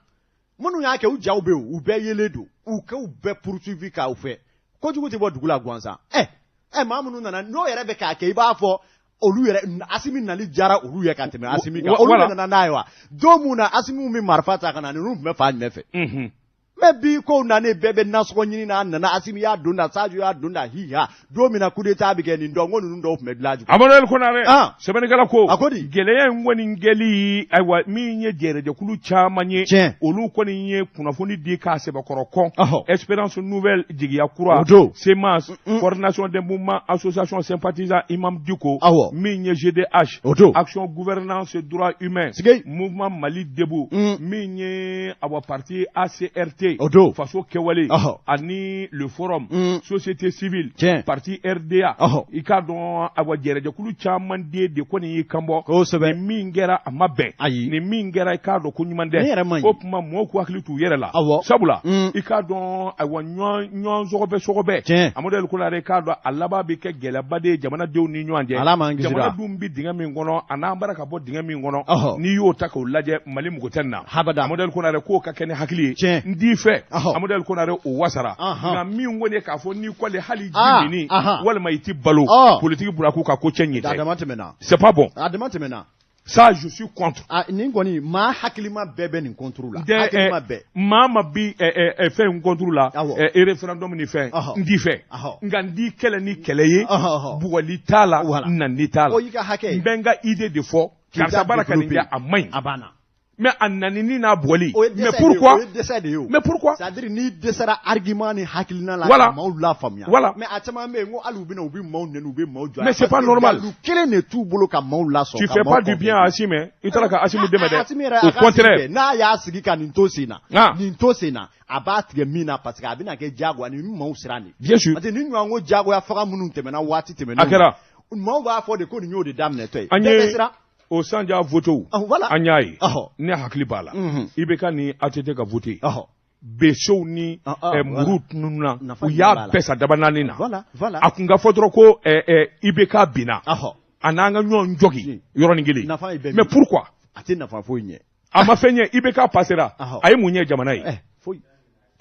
Minnu y'a kɛ, u jaw bɛ yen, u bɛɛ yelen don, u k'u bɛɛ poursuivi k'aw fɛ. Kojugu tɛ bɔ dugu la gansan. Ɛ ɛ, maa minnu nana n'o yɛrɛ bɛ k'a kɛ, i b'a fɔ olu yɛrɛ, Asimi nali diyara olu ye ka tɛmɛ Asimi kan. Olu de nana n'a ye wa? Don mun na Asimi bɛ marifa ta ka na, ninnu tun bɛ fan jumɛn fɛ? Mais bi kow nanen, bɛɛ bɛ nasɔngɔ ɲini na, a nana, Asimi y'a don da, Sadio y'a don da, hiha, don min na coup d'état bɛ kɛ, nin dɔn ko ninnu dɔw tun bɛ dilan jugu. Amadu El Konare, sɛbɛnnikɛla ko, a ko di, gɛlɛya in kɔni kɛli, ayiwa, min ye jɛrɛjɛkulu caman ye, olu kɔni ye kunnafoni di k'a sɛbɛkɔrɔ kɔn. Espérance Nouvelle, Jigiya Kura, CEMAS, Coordination des mouvements association sympathisants Imam Dicko, min ye GDH, Action Gouvernance Droit Humain, Mouvement Mali Debout, min ye awa parti ACRT. ATT o don, Faso Kɛwale, ani le Forum, Société civile, parti RDA, i k'a dɔn awa jɛrɛjɛkulu caman de kɔni y'i kanbɔ. Kosɛbɛ. Ni min kɛra a ma bɛn, ayi, ni min kɛra i k'a dɔn ko ɲuman Ne yɛrɛ man tɛ. ɲi. O tuma mɔgɔw k'u hakili t'u yɛrɛ la. Sabula i k'a dɔn ayiwa ɲɔgɔn sɔgɔbɛ sɔgɔbɛ. Amadu El Konare, i k'a dɔn a laban bɛ kɛ gɛlɛyaba de ye jamanadenw ni ɲɔgɔn cɛ. Ala m'an kisi. Jamana dun bɛ dingɛ min kɔnɔ, a n'an bara ka bɔ dingɛ min kɔnɔ, n'i y'o ta k'o lajɛ, Mali mugu tɛ nin na. Habada. Amadu El Konare k'o ka kɛ ni hakili ye. N t'i fɛ, Amadu El Konare, o wasara. Nka min kɔni ye k'a fɔ n'i kɔli hali ji minni walima i ti balo, politique buraku ka ko cɛ ɲɛ A tɛ. dama tɛmɛna. C'est pas bon. A dama tɛmɛna. Ça, je suis contre. Ah, nin kɔni, maa hakilima bɛɛ bɛ nin contre la. Tɛ Hakilima bɛɛ. Maa ma bi fɛn in contre la, référendum ni fɛn, n t'i fɛ, nka n t'i kɛlɛ ni kɛlɛ ye, bugɔli t'a la, nani t'a la. O y'i ka hakɛ ye. N bɛ n ka idée de fɔ, K'i ta karisa baara ka nin kɛ, développer. a man ɲi. A banna. Mais a nanini n'a bugɔli, O ye mais dɛsɛ de ye, pourquoi? o ye dɛsɛ de ye o. Mais pourquoi? C'est à dire n'i dɛsɛra argument ni hakilina la, Voilà. ka maaw lafaamuya. Voilà. Mais a caman bɛ yen ko hali u bɛ na, u bɛ maaw nɛni, u bɛ maaw jɔ. Mais c'est pas normal. Dalu kelen de t'u bolo ka maaw lasɔn. Tu ka fais maaw pas du bien à Assimi, hein. I taara ka Assimi dɛmɛ dɛ. Assimi yɛrɛ, Au a ka contraire. sigi kɛ. N'a y'a sigi ka nin to sen na, nin to sen na, a b'a tigɛ min na, parce que a bɛna kɛ diyagoya ni maaw siran de. Bien sûr. Parce que ni ɲɔgɔn ko diyagoya faga minnu tɛmɛna waati tɛmɛnenw A kɛra. maaw b'a fɔ de ko nin y'o de daminɛtɔ ye. An Bɛɛ bɛ ye siran. o sanja votew, Voilà. an y'a ye, ne hakili b'a la, IBK ni ATT ka vote, besow ni muru tununna, Nafa u jumɛn y'a b'a la? bɛɛ sa daba naani na. Voilà, voilà. A kun ka fɔ dɔrɔn ko IBK binna, a n'an ka ɲɔgɔn jɔgi yɔrɔnin kelen. Nafa ye bɛɛ Mais min. pourquoi? A tɛ nafa foyi ɲɛ. A ma fɛn ɲɛ. IBK passera, a ye mun ɲɛ jamana ye? Foyi.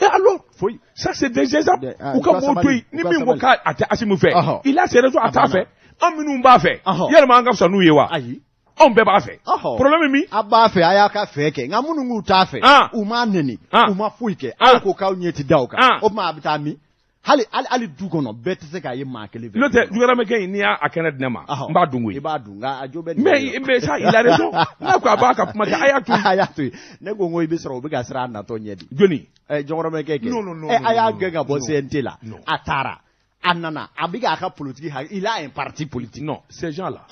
Et alors, foyi. Ça, c'est des exemples. Ah, U ka u ka mɔgɔw to yen. sabali, Ni u ka min ko sabali. k'a tɛ Assimi fɛ, il a ses raisons, a A t'a banna. fɛ. An minnu b'a fɛ, yalima an ka fisa n'u ye wa? Ayi. Anw bɛɛ b'a fɛ. Problème ye min? A b'a fɛ, a y'a ka fɛ kɛ, nka minnu k'u t'a fɛ, u m'a nɛni, u ma foyi kɛ, aw ko k'aw ɲɛ ti da o kan. O tuma a bɛ taa min? Hali hali hali du kɔnɔ, bɛɛ tɛ se k'a ye maa kelen fɛ. N'o tɛ, jugaramɛkɛ in, n'i y'a kɛnɛ di ne ma, n b'a dun koyi. I b'a dun, nka a jo bɛ nin Mais ça, il a raison. N'a ko a b'a ka kuma kɛ, a y'a to yen. A y'a to yen. Ne ko n ko i bɛ sɔrɔ u bɛ ka siran a natɔ ɲɛ de. Jɔni? Jɔnkɔrɔmɛkɛ kɛ. Non, non, non, A y'a non, gɛn ka bɔ non. CNT la. A taara. A nana. A bɛ k'a ka politique ha, il a un parti politique. Non, ces gens-là,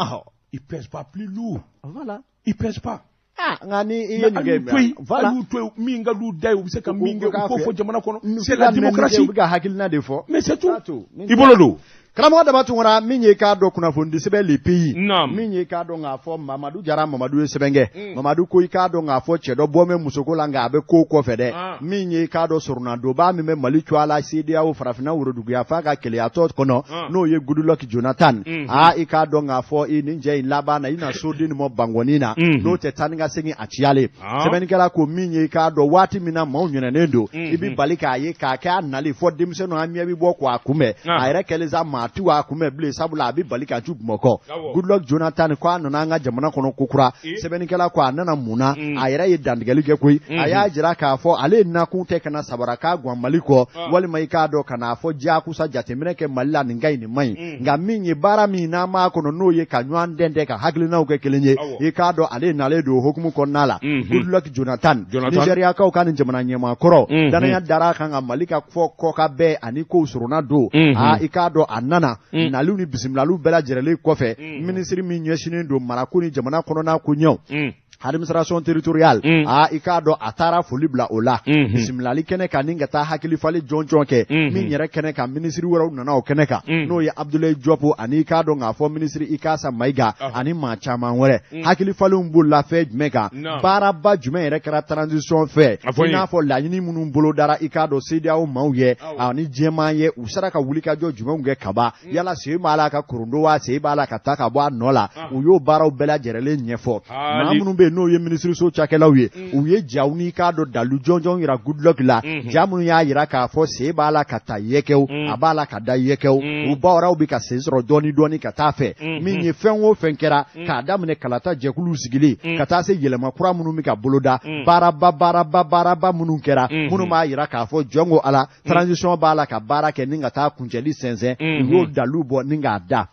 ils pèsent pas plus lourd. Voilà. Ils pèsent pas. Ah, nka ni i ye Mais nin a kɛ y'u to yen, voilà. a y'u to yen, min ka d'u da ye, u bɛ se ka min kɛ, U k'a u k'o fɛ. fɔ jamana kɔnɔ. N'u C'est bɛ la ka nɛni kɛ, démocratie. u bɛ ka hakilina de fɔ. Mais c'est tout. K'a to. I bolo don. Karamɔgɔ Daba Tunkara, min ye k'a dɔn kunnafoni sɛbɛn Le Pays, Naam. min ye k'a dɔn k'a fɔ Mamadu Jara Mamadu ye sɛbɛn kɛ. Mamadu ko i k'a dɔn k'a fɔ cɛ dɔ bɔ bɛ musoko la, nka a bɛ ko kɔfɛ dɛ. Min ye k'a dɔn sɔrɔnadonba min bɛ Mali cogoya la CEDEAO farafinna woroduguya f'a ka kɛlɛyatɔ kɔnɔ, n'o ye Goodluck Jonathan. Aa, i k'a dɔn k'a fɔ i nin cɛ in laban na, i na soden nin mɔ bangɔni na, n'o tɛ taa ni ka segin a ciyalen. Sɛbɛnnikɛla ko min ye k'a dɔn waati min na maaw ɲinɛnen don, i bɛ bali k'a ye k'a kɛ a nali fɔ denmisɛnninw an ɲɛ bɛ bɔ k'a kunbɛn. A yɛrɛ kɛlen sa, maa ti a kunbɛn bilen, sabula a bɛ bali ka cu Bamakɔ. Goodluck Jonathan ko a nana an ka jamana kɔnɔ kokura. Sɛbɛnnikɛla ko a nana mun na? A yɛrɛ ye dantigɛli kɛ koyi. A y'a jira k'a fɔ ale nakun tɛ ka na sabara k'a gan Mali kɔ, walima i k'a dɔn ka n'a fɔ diyakusa jateminɛ kɛ Mali la, nin ka ɲi, nin man ɲi. Nka min ye baara min n'an b'a kɔnɔ, n'o ye ka ɲɔgɔn dɛndɛn ka hakilinaw kɛ kelen ye, i k'a dɔn ale nalen don o hukumu kɔnɔna la. Goodluck Jonathan, Nigériakaw ka nin jamana ɲɛmaa kɔrɔ, danaya dara a kan ka Mali ka fɔ kɔka bɛɛ ani kow soronna don. Aa, i k'a dɔn a nana naliw ni bisimilaliw bɛɛ lajɛlen kɔfɛ, minisiri min ɲɛsinnen don marako ni jamana kɔnɔna koɲɛw, administration territoriale, aa, i k'a dɔn a taara foli bila o la bisimilali kɛnɛ kan, ni ka taa hakili falen jɔnjɔn kɛ. Min yɛrɛ kɛnɛ kan, minisiri wɛrɛw nana o kɛnɛ kan, n'o ye Abdoulaye Diop ani i k'a dɔn k'a fɔ minisiri Ikasa Mayiga ani maa caman wɛrɛ. Hakili falenw bolila fɛn jumɛn kan? Baaraba jumɛn yɛrɛ kɛra transition fɛ? A fɔ n I ye. n'a fɔ laɲini minnu bolodara, i k'a dɔn CEDEAO maaw ye ani diɲɛmaa ye, u sera ka wulikajɔ jumɛnw kɛ kaban? Yala sen b'a la ka korondo wa, sen b'a la ka taa ka bɔ a nɔ la? U y'o baaraw bɛɛ lajɛlen ɲɛfɔ. Maa minnu bɛ yen n'o ye minisiriso cakɛlaw ye, u ye jaw n'i k'a dɔn dalu jɔnjɔn yira Goodluck la, ja minnu y'a yira k'a fɔ sen b'a la ka taa yɛkɛw, a b'a la ka da yɛkɛw, u baaraw bɛ ka sen sɔrɔ dɔɔni dɔɔni ka taa fɛ. Min ye fɛn o fɛn kɛra, k'a daminɛ kalata jɛkuluw sigili ka taa se yɛlɛma kura minnu bɛ ka boloda, baaraba baaraba baaraba minnu kɛra, minnu b'a yira k'a fɔ jɔn ko Ala, transition b'a la ka baara kɛ ni ka taa kuncɛli sɛnsɛn, u y'o dalu bɔ ni k'a da.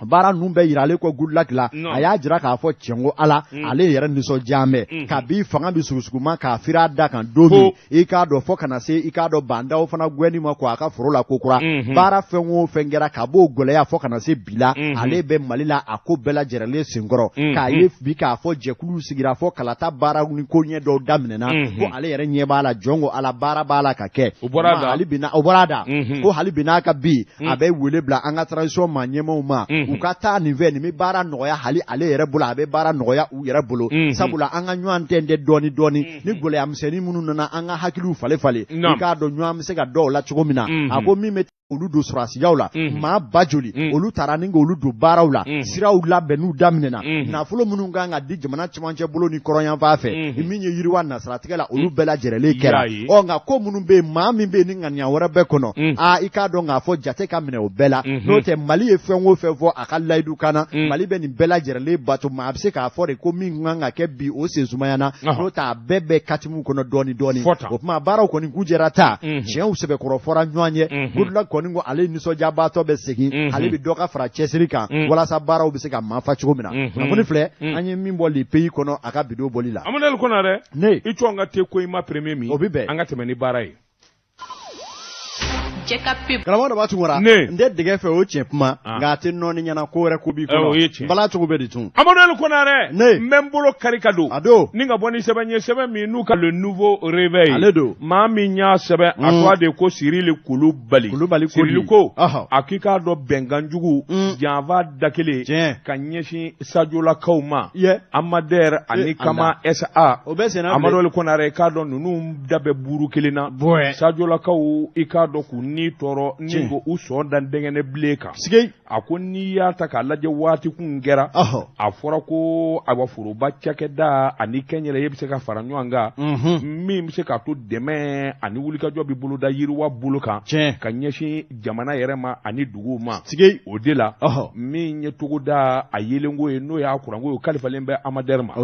Baara ninnu bɛɛ yiralen kɔ Goodluck la, a y'a jira k'a fɔ cɛn ko Ala, ale yɛrɛ nisɔndiyalen bɛ kabi fanga bɛ sugusuguma k'a firi a da kan don min, i k'a dɔn fo ka na se i k'a dɔn Bah N'Daw fana gɛnni ma ko a ka foro la ko kura. Baara fɛn o fɛn kɛra ka b'o gɛlɛya fo ka na se bi la, ale bɛ Mali la a ko bɛɛ lajɛrɛlen senkɔrɔ, k'a ye bi k'a fɔ jɛkulu sigira fo kalata baara ni ko ɲɛ dɔw daminɛna, ko ale yɛrɛ ɲɛ b'a la jɔn ko Ala baara b'a la ka kɛ. O bɔra a da. Hali bi n'a o bɔra a da, ko hali bi n'a ka bi a bɛ wele bila an ka transition maa ɲɛmaaw ma, u ka taa nin fɛ, nin bɛ baara nɔgɔya hali ale yɛrɛ bolo, a bɛ baara nɔgɔya u yɛrɛ bolo, sabula an ka ɲɔgɔn tɛntɛn dɔɔni dɔɔni, ni gɛlɛya misɛnnin minnu nana, an ka hakiliw falen falen, i k'a dɔn ɲɔgɔn bɛ se ka dɔw la cogo min na. A ko min bɛ olu don sɔrɔdasiyaw la, maa ba joli olu taara ni k'olu don baaraw la, siraw labɛnniw daminɛna, nafolo minnu kan ka di jamana cɛmancɛ bolo ni kɔrɔnyanfan fɛ, min ye yiriwa nasiratigɛ la, olu bɛɛ lajɛrɛlen kɛra. Ɔ nka ko minnu bɛ yen, maa min bɛ yen ni ŋaniya wɛrɛ bɛ kɔnɔ, aa i k'a dɔn k'a fɔ jate ka minɛ o bɛɛ la, n'o tɛ Mali ye fɛn o fɛn fɔ a ka layidu kan na, Mali bɛ nin bɛɛ lajɛrɛlen bato. Maa bɛ se k'a fɔ de ko min kan ka kɛ bi o sen sumayana, n'o tɛ a bɛɛ bɛ katimu kɔnɔ dɔɔni dɔɔni. O tuma baaraw kɔni kujɛra ta, tiɲɛw sɛbɛkɔrɔ fɔra ɲɔgɔn ye. Goodluck kɔni ko ale nisɔndiyabaatɔ bɛ segin, ale bɛ dɔ ka fara cɛsiri kan walasa baaraw bɛ se ka mafa cogo min na. Kunnafoni filɛ an ye min bɔ Le Pays kɔnɔ a ka bidon bɔli la. Amadu Konarɛ, ne i cɔ n ka te ko i ma premier min, o bɛ bɛn, an ka tɛmɛ ni baara ye. Karamɔgɔ dɔ b'a tunkara n tɛ dɛgɛ fɛ o tiɲɛ kuma, nka a tɛ nɔɔni ɲɛna ko wɛrɛ ko b'i kɔnɔ, o ye tiɲɛ. Bala cogo bɛ di tun. Amadu Konarɛ, ne n bɛ n bolo kari ka don a don ni ka bɔ ni sɛbɛn ye, sɛbɛn min n'u ka Le Nouveau Réveil, ale don maa min y'a sɛbɛn, a tɔgɔ de ko Sirili Kulubali. Kulubali. Sirili ko a k'i k'a dɔn bɛnkan jugu janfa da kelen ka ɲɛsin Sajolakaw ma, Amadɛr ani Kama SA. O bɛ senna. Amadu Konarɛ, i k'a dɔn ninnu da bɛ buru kelen na. Sajolakaw, i k'a dɔn k'u ni tɔɔrɔ ni ko u sɔn da dɛngɛnɛ bilen kan. A ko n'i y'a ta k'a lajɛ, waati kun kɛra, a fɔra ko awa foroba cakɛda ani kɛnyɛrɛye bɛ se ka fara ɲɔgɔn kan, min bɛ se k'a to dɛmɛ ani wulikajɔ bɛ boloda yiriwa bolo kan ka ɲɛsin jamana yɛrɛ ma ani duguw ma. O de la, min ye togoda a yeelenko ye, n'o y'a kuranko ye, o kalifalen bɛ Amadɛri ma.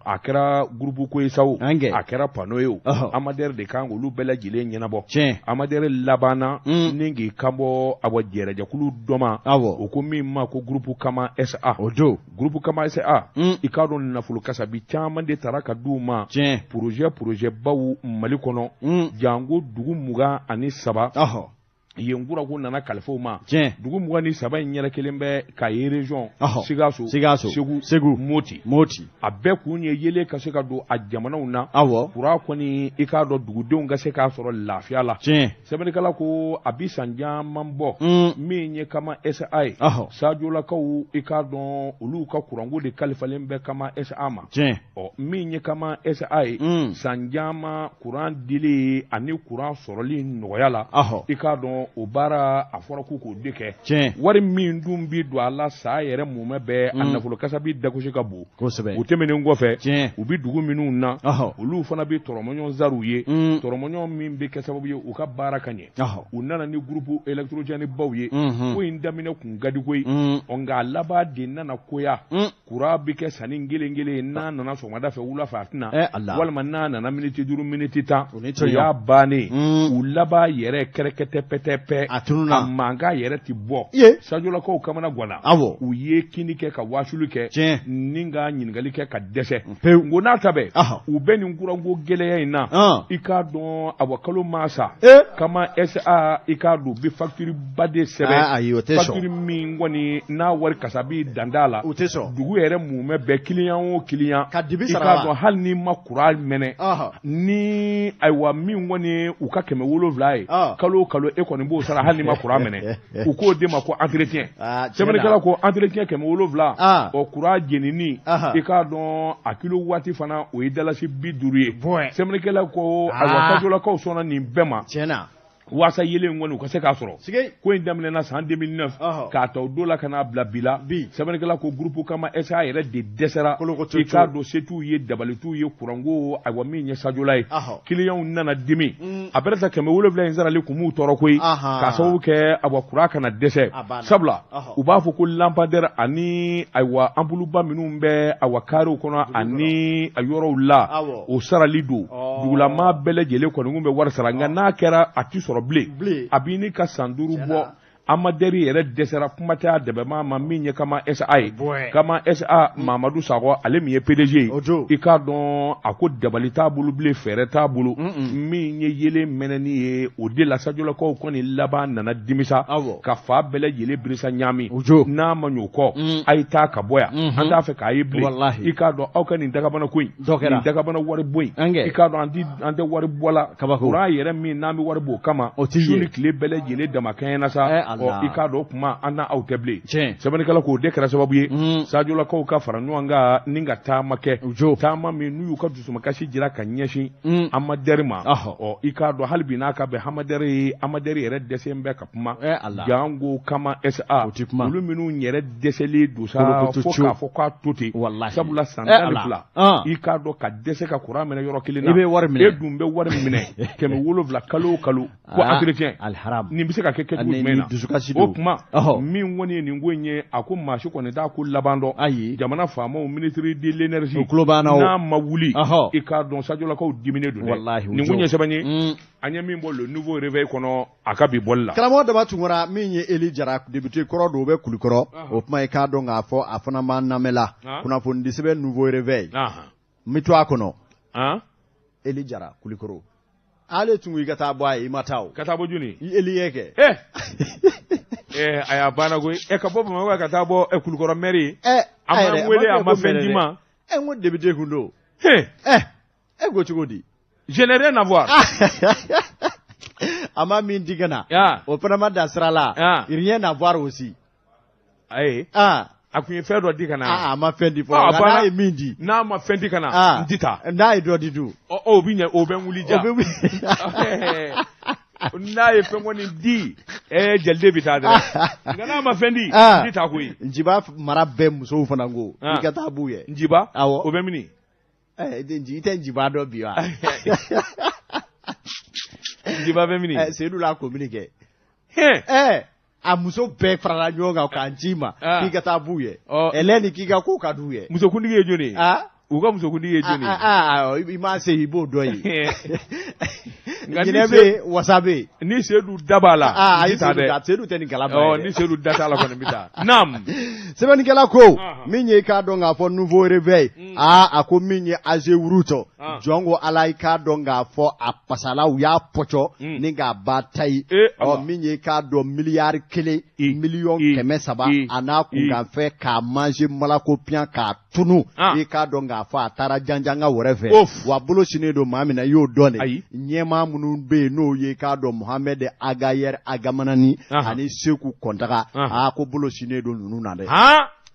A kɛra gurupu ko ye sa o, a kɛra pano ye o, Amadɛri de kan k'olu bɛɛ lajɛlen ɲɛnabɔ. Amadɛri labanna ni k'i kanbɔ awa jɛrɛjɛkulu dɔ ma, o ko min ma ko gurupu Kama SA. O don gurupu Kama SA, i k'a dɔn nafolo kasabi caman de tara ka d'u ma, projet baw Mali kɔnɔ, janko dugu 23 yen kuranko nana kalifa u ma. Dugu 23 in yɛrɛ kelen bɛ Kayi région, Sikaso, Segu, Segu, Moti. Moti. A bɛɛ kun ye yeelen ka se ka don a jamanaw na. Kuran kɔni, i k'a dɔn dugudenw ka se k'a sɔrɔ lafiya la. Sɛbɛnnikɛla ko a bi san caman bɔ, min ye Kama SA ye, Sajolakaw, i k'a dɔn olu ka kuranko de kalifalen bɛ Kama SA ma. Ɔ min ye Kama SA ye, san caman kuran dili ani kuran sɔrɔli nɔgɔya la, i k'a dɔn o baara a fɔra k'u k'o de kɛ. Wari min dun bi don a la san yɛrɛ mumɛ bɛɛ, a nafolo kasabi dagosi ka bon. O tɛmɛnen kɔfɛ, u bɛ dugu minnu na, olu fana bɛ tɔrɔmɔɲɔgɔn zariw ye, tɔrɔmɔɲɔgɔn min bɛ kɛ sababu ye u ka baara ka ɲɛ. U nana ni groupe électrogène baw ye. Ko in daminɛ kun ka di koyi, ɔ nka a laban de nana koya. Kuran bɛ kɛ sanni kelen kelen, n'a nana sɔgɔmada fɛ, wula fɛ a tɛna, walima n'a nana miniti 5, miniti 10, o y'a bannen. U laban yɛrɛ kɛrɛkɛtɛ pɛtɛpɛ, a tununna, a mankan yɛrɛ tɛ bɔ. Sajolakaw kamana ganna, u ye kini kɛ ka wasuli kɛ ni ka ɲininkali kɛ ka dɛsɛ. Pewu. N ko n'a ta bɛɛ, u bɛ nin kuranko gɛlɛya in na, i k'a dɔn awa kalo maa sa, Kama SA, i k'a dɔn u bɛ facture ba de sɛbɛn. Ayi, o tɛ sɔn. Facture min kɔni n'a wari kasabi dan t'a la. O tɛ sɔn. Dugu yɛrɛ mumɛ bɛɛ, client o client. Ka dibi sara. I k'a dɔn hali n'i ma kuran mɛnɛ, ni ayiwa min kɔni u ka 700 ye, kalo o kalo e kɔni b'o sara hali n'i ma kuran mɛnɛ. U k'o de ma ko entretien. Sɛbɛnnikɛla ko entretien 700, ɔ kuran jenini, i k'a dɔn a kilo waati fana o ye dalasi 50 ye. Sɛbɛnnikɛla ko ayiwa Sajolakaw sɔnna nin bɛɛ ma. Tiɲɛ na. Waasa yelen kɔni u ka se k'a sɔrɔ. Ko in daminɛna san 2009 k'a ta o don la ka n'a bila bi la. Sɛbɛnnikɛla ko groupe Kama SA yɛrɛ de dɛsɛra. I k'a dɔn se t'u ye, dabali t'u ye, kuranko ayiwa min ye Sajola ye. Kiliyanw nana dimi. A bɛrɛ ta 700 in sarali kun m'u tɔɔrɔ koyi. K'a sababu kɛ ayiwa kuran kana dɛsɛ. Sabula u b'a fɔ ko lampadaire ani ayiwa ampoule ba minnu bɛ ayiwa karew kɔnɔ ani a yɔrɔw la, o sarali don. Dugulamaa bɛɛ lajɛlen kɔni kun bɛ wari sara, nka n'a kɛra a ti sɔrɔ bilen, a b'i ni ka san 5 bɔ. Amadɛri yɛrɛ dɛsɛra, kuma tɛ a dɛmɛbaa ma min ye Kama SA ye. Kama SA, Mamadu Sakɔ, ale min ye PDG ye, i k'a dɔn a ko dabali t'a bolo bilen, fɛɛrɛ t'a bolo. Min ye yelen mɛnɛni ye, o de la Sajolakaw kɔni laban nana dimisa ka fa bɛɛ lajɛlen birisa ɲaami. N'a ma ɲɛ o kɔ, a ye taa ka bɔ yan, an t'a fɛ k'a ye bilen. I k'a dɔn aw ka nin dagabana ko in, nin dagabana wari bɔ in, i k'a dɔn an tɛ wari bɔ la. Kuran yɛrɛ min n'an bɛ wari bɔ o kama su ni tile bɛɛ lajɛlen dama kɛɲɛna sa. Ɔ, i k'a dɔn o kuma an n'aw tɛ bilen. Sɛbɛnnikɛla k'o de kɛra sababu ye Sajolakaw ka fara ɲɔgɔn kan ni ka taama kɛ, taama min n'u y'u ka dusumakasi jira ka ɲɛsin Amadɛri ma. Ɔ, i k'a dɔn hali bi n'a ka bɛn Amadɛri ye, Amadɛri yɛrɛ dɛsɛ bɛ ka kuma, janko Kama SA, olu minnu yɛrɛ dɛsɛlen don sa fo k'a fɔ k'a to ten, sabula san 12, i k'a dɔn ka dɛsɛ ka kuran minɛ yɔrɔ kelen na, i bɛ wari minɛ, e dun bɛ wari minɛ 700 kalo o kalo ko entretien, nin bɛ se ka kɛ kɛcogo jumɛn na? O kuma min kɔni ye nin ko in ye, a ko maa si kɔni t'a ko laban dɔn. Ayi, jamana faamaw, ministre de l'énergie, tulo b'an na, n'a ma wuli, i k'a dɔn Sajolakaw diminen don dɛ. Nin kun ye sɛbɛn ye an ye min bɔ Le Nouveau Réveil kɔnɔ a ka bi bɔli la. Karamɔgɔ Daba Tunkara, min ye Eli Jara, député kɔrɔ don, o bɛ Kulukɔrɔ. O kuma, i k'a dɔn k'a fɔ a fana b'an lamɛnla. Kunnafonidi sɛbɛn Nouveau Réveil, n bɛ to a kɔnɔ. Eli Jara, Kulukɔrɔ, ale tun i ka taa bɔ a ye, i ma taa o. Ka taa bɔ jɔni? I Eli ye kɛ. A y'a banna koyi. Ka bɔ Bamakɔ ka taa bɔ Kulukɔrɔ maire ye. A ma n wele, a ma fɛn di ma. N ko député kun don. E ko cogo di? Je n'ai rien à voir. A ma min di ka na, o fana ma dan sira la. Rien à voir aussi. Ayi. A kun ye fɛn dɔ di ka na. A ma fɛn di fɔlɔ, nka n'a ye min di. N'a ma fɛn di ka na, n ti taa. N'a ye dɔ di dun? Ɔ, o bɛ ɲɛ, o bɛ n wuli ja. N'a ye fɛn kɔni di, jaliden bɛ taa dɛ. Nka n'a ma fɛn di, n ti taa koyi. Njiba mara bɛɛ musow fana ko i ka taa b'u ye. Njiba? Awɔ. O bɛ mini? I tɛ Njiba dɔn bi wa? Njiba bɛ mini? Seyidu la komini kɛ. A muso bɛɛ farala ɲɔgɔn kan k'an ci ma k'i ka taa b'u ye. Ɛlɛni k'i ka ko ka d'u ye. Musokuntigi ye jɔni ye? U ka musokuntigi ye jɔni ye? I m'a se, i b'o dɔn ye. Ɲinɛ bɛ yen, wasa bɛ yen. Ni Seyidu da b'a la, n tɛ taa dɛ. Seyidu tɛ nin kalama. Ni Seyidu da t'a la kɔni, n bɛ taa. Naam. Sɛbɛnnikɛla ko min ye, i k'a dɔn k'a fɔ Nouveau Réveil, aa, a ko min ye Ageroute, jɔn ko Ala, i k'a dɔn k'a fɔ a pasala, u y'a pɔcɔ ni k'a ba tayi. Ɔ, min ye, i k'a dɔn miliyari 1 miliyɔn 300 a n'a kunkanfɛn k'a manger malako piyan k'a tunu, i k'a dɔn k'a fɔ a taara janjanga wɛrɛ fɛ. Wa bolo sinnen don maa min na, i y'o dɔn de. Ɲɛmaa minnu bɛ yen, n'o ye, i k'a dɔn Mohamed Agayer Agamanani ani Seku Kɔntaga, aa, ko bolo sinnen don ninnu na dɛ.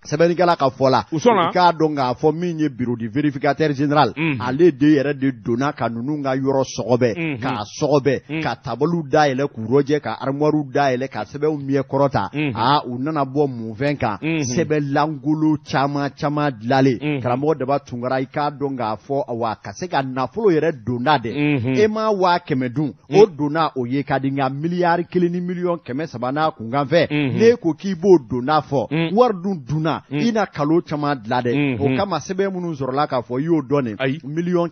Sɛbɛnnikɛla ka fɔ la, i k'a dɔn k'a fɔ min ye bureau du vérificateur général, ale de yɛrɛ de donna ka ninnu ka yɔrɔ sɔgɔbɛ, k'a sɔgɔbɛ, ka tabaliw dayɛlɛ k'u rɔjɛ, ka armoire dayɛlɛ, ka sɛbɛnw miɲɛ kɔrɔta. Aa, u nana bɔ mun fɛn kan? Sɛbɛn langolo caman caman dilalen. Karamɔgɔ Daba Tunkara, i k'a dɔn k'a fɔ wa ka se ka nafolo yɛrɛ donda dɛ, e ma 100 000 dun, o donna o ye ka di, nka miliyari 1 ni miliyɔn 300 n'a kunkanfɛ, n'e ko k'i b'o donda fɔ, wari dun dunna, i na kalo caman dilan dɛ. O kama sɛbɛn minnu sɔrɔla k'a fɔ, i y'o dɔn de, 617 miliyɔn,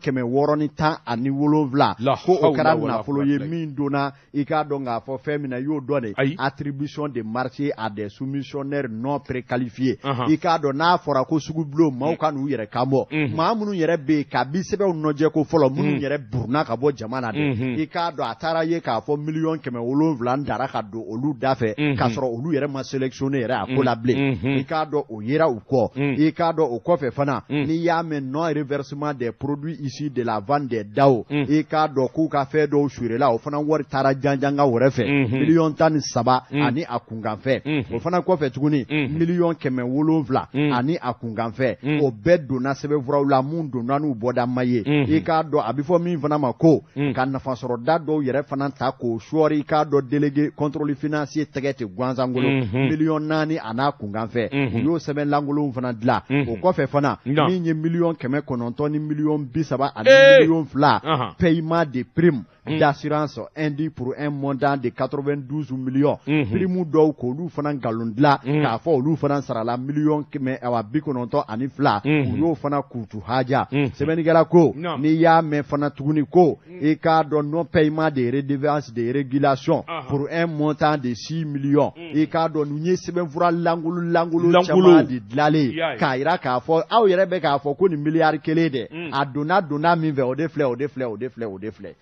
ko o kɛra nafolo ye min donna, i k'a dɔn k'a fɔ fɛn min na, i y'o dɔn de, attribution de marché à des soumissionnaires non préqualifiés. I k'a dɔn n'a fɔra ko sugubulon, maaw ka n'u yɛrɛ kan bɔ, maa minnu yɛrɛ bɛ yen kabi sɛbɛnw nɔjɛ ko fɔlɔ, minnu yɛrɛ buruna ka bɔ jama na dɛ, i k'a dɔn a taara ye k'a fɔ 700 miliyɔn dara ka don olu da fɛ, k'a sɔrɔ olu yɛrɛ ma sélectionné yɛrɛ a ko la bilen. I k'a dɔn o yera u kɔ. I k'a dɔn o kɔfɛ fana, n'i y'a mɛn non reversement des produits issus de la vente des DAO, i k'a dɔn k'u ka fɛn dɔw feerela, o fana wari taara janjanga wɛrɛ fɛ, 13 miliyɔn ani a kunkanfɛ. O fana kɔfɛ tuguni, 700 miliyɔn ani a kunkanfɛ, o bɛɛ donna sɛbɛnfuraw la, mun donna n'u bɔda ma ye. I k'a dɔn a bɛ fɔ min fana ma ko ka nafasɔrɔda dɔw yɛrɛ fana ta k'o sɔɔri, i k'a dɔn délégué contrôle financier tɛgɛ tɛ gansan 4 miliyɔn a n'a kunkanfɛ, u y'o sɛbɛn lankolonw fana dilan. O kɔfɛ fana, min ye 900 miliyɔn ni 30 ani 2 miliyɔn paiement de prime. d'assurance indue pour un montant de 92 millions. Prime dɔw k'olu fana nkalon dilan k'a fɔ olu fana sarala miliyɔn 992, u y'o fana kutu haja. Sɛbɛnnikɛla ko n'i y'a mɛn fana tuguni ko i k'a dɔn non paiement de redevance de régulation pour un montant de 6 millions. I k'a dɔn nin ye sɛbɛnfura langolo caman de dilalen k'a jira k'a fɔ aw yɛrɛ bɛ k'a fɔ ko nin miliyari kelen dɛ, a donna min fɛ o de filɛ o de filɛ o de filɛ o de filɛ.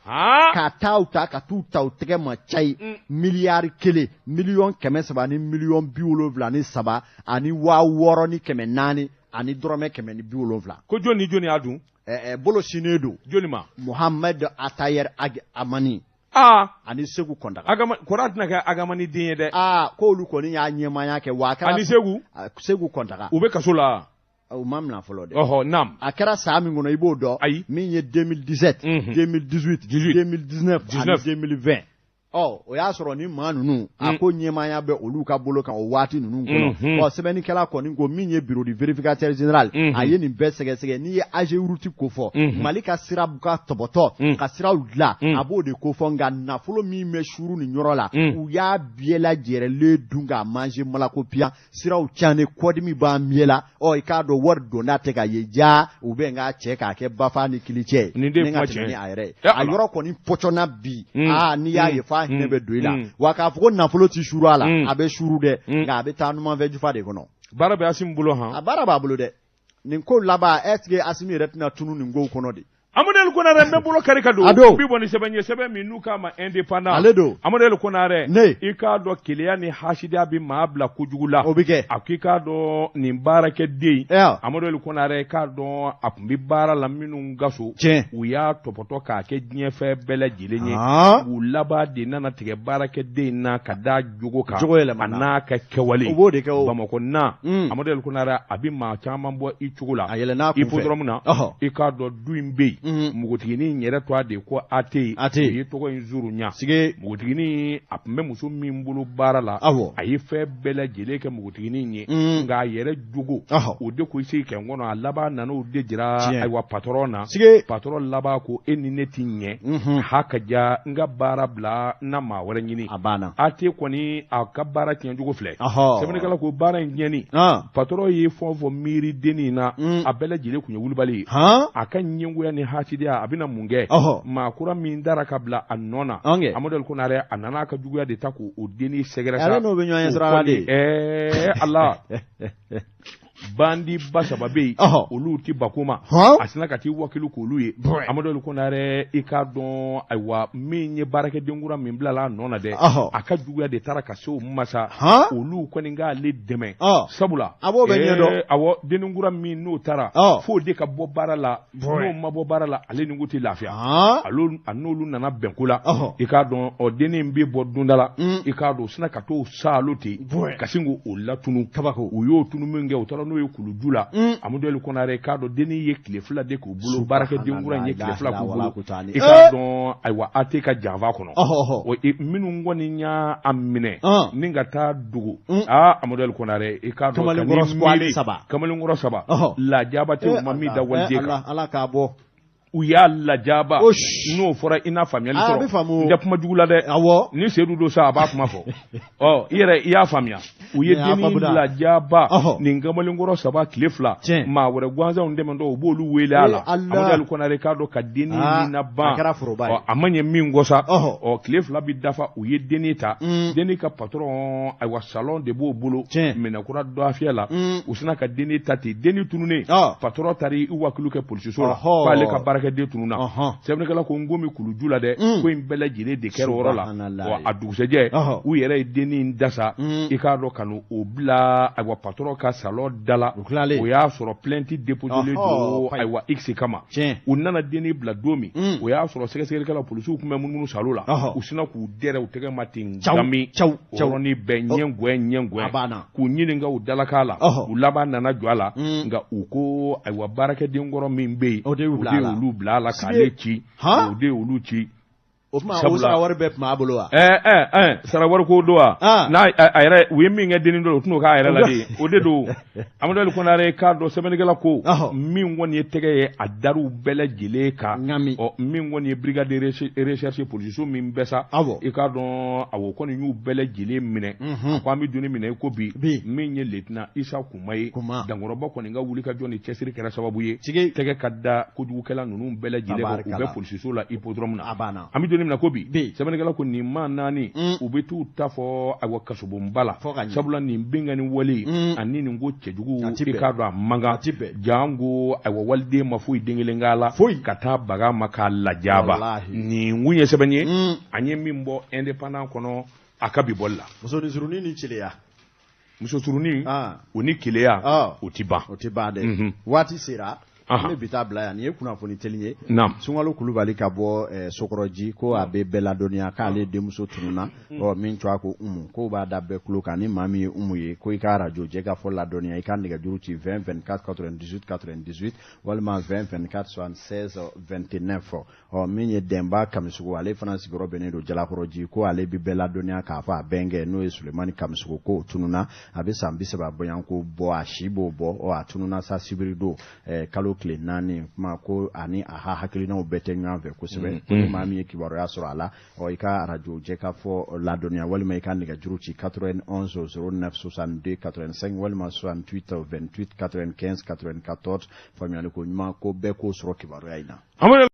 Ka taa ta ka t'u ta u tɛgɛ ma cayi miliyari 1 373 ani 6400 ani dɔrɔmɛ 170. Ko jɔn ni jɔn y'a dun? Bolo sinnen don. Jɔni ma? Mohamed Atayer Ag Amani. Ani Segu Kɔndaga. Kɔrɔ tɛna kɛ Agamani den ye dɛ. K'olu kɔni y'a ɲɛmaaya kɛ wa a kɛra. Ani Segu? Segu Kɔndaga. U bɛ kaso la. U ma minɛ fɔlɔ dɛ. Ɔhɔ, naam. A kɛra san min kɔnɔ i b'o dɔn. Ayi. Min ye 2017. 2018. 2019 ani 2020. Ɔ o y'a sɔrɔ ni maa ninnu a ko ɲɛmaaya bɛ olu ka bolo kan o waati ninnu kɔnɔ. Ɔ sɛbɛnnikɛla kɔni ko min ye bureau du vérificateur général a ye nin bɛɛ sɛgɛsɛgɛ. N'i ye AGEROUTE ko fɔ Mali ka sira ka tɔbɔtɔ ka siraw dilan a b'o de ko fɔ, nka nafolo min bɛ suru nin yɔrɔ la u y'a bɛɛ lajɛrɛlen dun k'a manger malako piyan. Siraw cannen kɔdimi b'an miɛ la. Ɔ i k'a dɔn wari donda tɛ ka ye ja u bɛ n k'a cɛ k'a kɛ bafa ni kilicɛ ye. Nin de ye kuma tiɲɛ ye. A yɛrɛ ye. A yɔrɔ kɔni pɔcɔnna bi. N'i y'a ye f'a hinɛ bɛ don i la. Wa k'a fɔ ko nafolo ti suru a la, a bɛ suru dɛ, nka a bɛ taa numanfɛ jufa de kɔnɔ. Baara bɛ Asimi bolo han. A baara b'a bolo dɛ. Nin ko laban est-ce que Asimi yɛrɛ tɛna tunu nin kow kɔnɔ de? Amadu Konare n bɛ bolo kari ka don. A don. N bɛ bɔ ni sɛbɛn ye, sɛbɛn min n'u k'a ma indépendant. Ale don. Amadu Konare. Ne. I k'a dɔn keleya ni hasidiya bɛ maa bila kojugu la. O bɛ kɛ. A k'i k'a dɔn nin baarakɛden. Amadu Konare k'a dɔn a tun bɛ baara la minnu ka so. Tiɲɛ. U y'a tɔpɔtɔ k'a kɛ diɲɛfɛn bɛɛ lajɛlen ye. U laban de nana tigɛ baarakɛden in na ka da jogo kan. Jogo yɛlɛmana. A n'a ka kɛwale. O b'o de kɛ o. Bamakɔ na. Amadu Konare a bɛ maa caman bɔ i cogo la. A yɛlɛn'a kun fɛ. Hippodrome na. I k'a dɔn du in bɛ yen. Npogotiginin yɛrɛ tɔgɔ de ko AT. AT. U ye tɔgɔ in zurunya. Sige. Npogotiginin a tun bɛ muso min bolo baara la. Awɔ. A ye fɛn bɛɛ lajɛlen kɛ npogotiginin ye. Nka a yɛrɛ jogo. O de ko i sigi kɛ n kɔnɔ, a laban nana o de jira. Ayiwa patɔrɔn na. Sige. Patɔrɔn laban ko e ni ne ti ɲɛ. Ha ka ja n ka baara bila n na maa wɛrɛ ɲini. A banna. AT kɔni a ka baara tiɲɛcogo filɛ. Sɛbɛnnikɛla ko baara in tiɲɛni. Patɔrɔn ye fɛn o fɛn miiri dennin na. A bɛɛ lajɛlen tun ye wulibali ye. A ka ɲɛngoya ni hasidiya a bɛna mun kɛ? Maa kura min dara ka bila a nɔ na. Amadu Konare a nana a ka juguya de ta k'o dennin sɛgɛrɛ sa. Ale n'o bɛ ɲɔgɔn ye sira la de. Ala. Bandi ba saba bɛ yen, olu tɛ bako ma. A sinna ka t'i wakilu k'olu ye. Amadu Konare i k'a dɔn ayiwa min ye baarakɛden kura min bilala a nɔ na dɛ, a ka juguya de taara ka se o ma sa. Olu kɔni k'ale dɛmɛ. Sabula a b'o bɛ ɲɛdɔn. Awɔ, dennin kura min n'o taara f'o de ka bɔ baara la. N'o ma bɔ baara la ale ni ko tɛ lafiya. A n'olu nana bɛn ko la. I k'a dɔn ɔ dennin bɛ bɔ donda la. I k'a dɔn u sinna ka t'o saalo ten. Ka sin k'o latunu. Kabako. U y'o tunu min kɛ u taara n'o ye kuluju la. Amadu Konare k'a dɔn dennin ye tile 2 de k'u bolo. Baarakɛden kura in ye tile 2 k'u bolo. I k'a dɔn ayiwa AT ka janfa kɔnɔ. Minnu kɔni y'a minɛ ni ka taa dogo. Amadu Konare i k'a dɔn kamalenkɔrɔ saba. Lajaba tɛ u ma min da waliden kan. Ala k'a bɔ. U y'a lajaba. N'o fɔra i n'a faamuyali sɔrɔ. N tɛ kuma jugu la dɛ. Awɔ. Ni Seydou don sa a b'a kuma fɔ. Ɔ i yɛrɛ i y'a faamuya. U ye dennin lajaba. Nin kamalenkɔrɔ saba tile 2. Maa wɛrɛ gansanw dɛmɛtɔ u b'olu wele a la. Amadu Konare k'a dɔn ka dennin nin ban. A kɛra foroba ye. A ma ɲɛ min kɔ sa. Ɔ tile 2 bi dafa u ye dennin ta. Dennin ka patɔrɔn ayiwa salon de b'o bolo. Minɛkura dɔ fiyɛ la. U sinna ka dennin ta ten. Dennin tununnen. Patɔrɔn taara i wakilu kɛ polisiso la. K'ale ka baarakɛden tununna. Sɛbɛnnikɛla ko n ko min kuluju la dɛ. Ko in bɛɛ lajɛlen de kɛra o yɔrɔ la. A dugusɛjɛ u yɛrɛ ye dennin dasa. I k'a dɔn ka n'o bila ayiwa patɔrɔn ka salon da la. O y'a sɔrɔ plainte déposée don ayiwa X kama. U nana dennin bila don min. O y'a sɔrɔ sɛgɛsɛgɛlikɛla polisiw tun bɛ munumunu salon la. U sinna k'u dɛrɛ u tɛgɛ ma ten gami. O yɔrɔnin bɛɛ ɲɛngɔɛ ɲɛngɔɛ. K'u ɲininka u dalakan la. U laban nana jɔ a la. Nka u ko ayiwa baarakɛden kɔrɔ min bɛ yen. O de y'olu bila a la k'ale ci. O de y'olu ci. O tuma o sara wari bɛɛ tun b'a bolo wa? Sara wari ko don wa? N'a a yɛrɛ u ye min kɛ dennin dɔ o tɛn'o k'a yɛrɛ la de, o de don. Amadu Ali Konare k'a dɔn sɛbɛnnikɛla ko min kɔni ye tɛgɛ ye a dar'u bɛɛ lajɛlen kan, ɔ min kɔni ye brigade de recherche polisiso min bɛ sa, i k'a dɔn awɔ kɔni y'u bɛɛ lajɛlen minɛ. A ko an bɛ don min na i ko bi, min ye lieutenant Isa Kuma ye, Dankɔrɔba kɔni ka wulikajɔ ni cɛsiri kɛra sababu ye tɛgɛ ka da kojugukɛla ninnu bɛɛ lajɛlen kan, u bɛ polisiso la hippodrome na. An bɛ don min na ko bi, sɛbɛnnikɛla ko nin maa naani u bɛ t'u ta fɔ ayiwa kasobonba la, sabula nin binkanni wale ani nin ko cɛjugu i k'a dɔn a man kan, janko ayiwa waliden ma foyi den kelen k'a la foyi ka taa baga ma k'a lajaba. Nin kun ye sɛbɛn ye an ye min bɔ Indépendant kɔnɔ a ka bi bɔli la. Musonin surunin ni celeya. Muso surunin o ni keleya o tɛ ban, o tɛ ban dɛ. Waati sera an bɛ bi ta bila yan. Nin ye kunnafoni teli ye. Sunkalo Kulubali ka bɔ Sokɔrɔji ko a bɛ bɛɛ ladɔnniya k'ale denmuso tununna, ɔ min tɔgɔ ko Umu, k'o b'a da bɛɛ tulo kan ni maa min ye Umu ye ko i ka arajo Jɛkafɔ ladɔnniya, i ka nɛgɛjuru ci 20 24 98 98 walima 20 24 76 29. Ɔ min ye Dɛnba Kamisogo, ale fana sigiyɔrɔ bɛnnen don Jalakɔrɔji, ko ale bɛ bɛɛ ladɔnniya k'a fɔ a bɛnkɛ n'o ye Sulemani Kamisogo k'o tununna, a bɛ san 30 bɔɲɔgɔnko bɔ, a si b'o bɔ. Ɔ a tununna sa sibiridon kalo tile 4 kuma ko ani a ha hakilinaw bɛɛ tɛ ɲɔgɔn fɛ kosɛbɛ. Ko ni maa min ye kibaruya sɔrɔ a la, ɔ i ka arajo Jɛkafɔ ladɔnniya walima i ka nɛgɛjuru ci 91 09 62 85 walima 68 28 95 94. Faamuyali ko ɲuman ko bɛɛ k'o sɔrɔ kibaruya in na.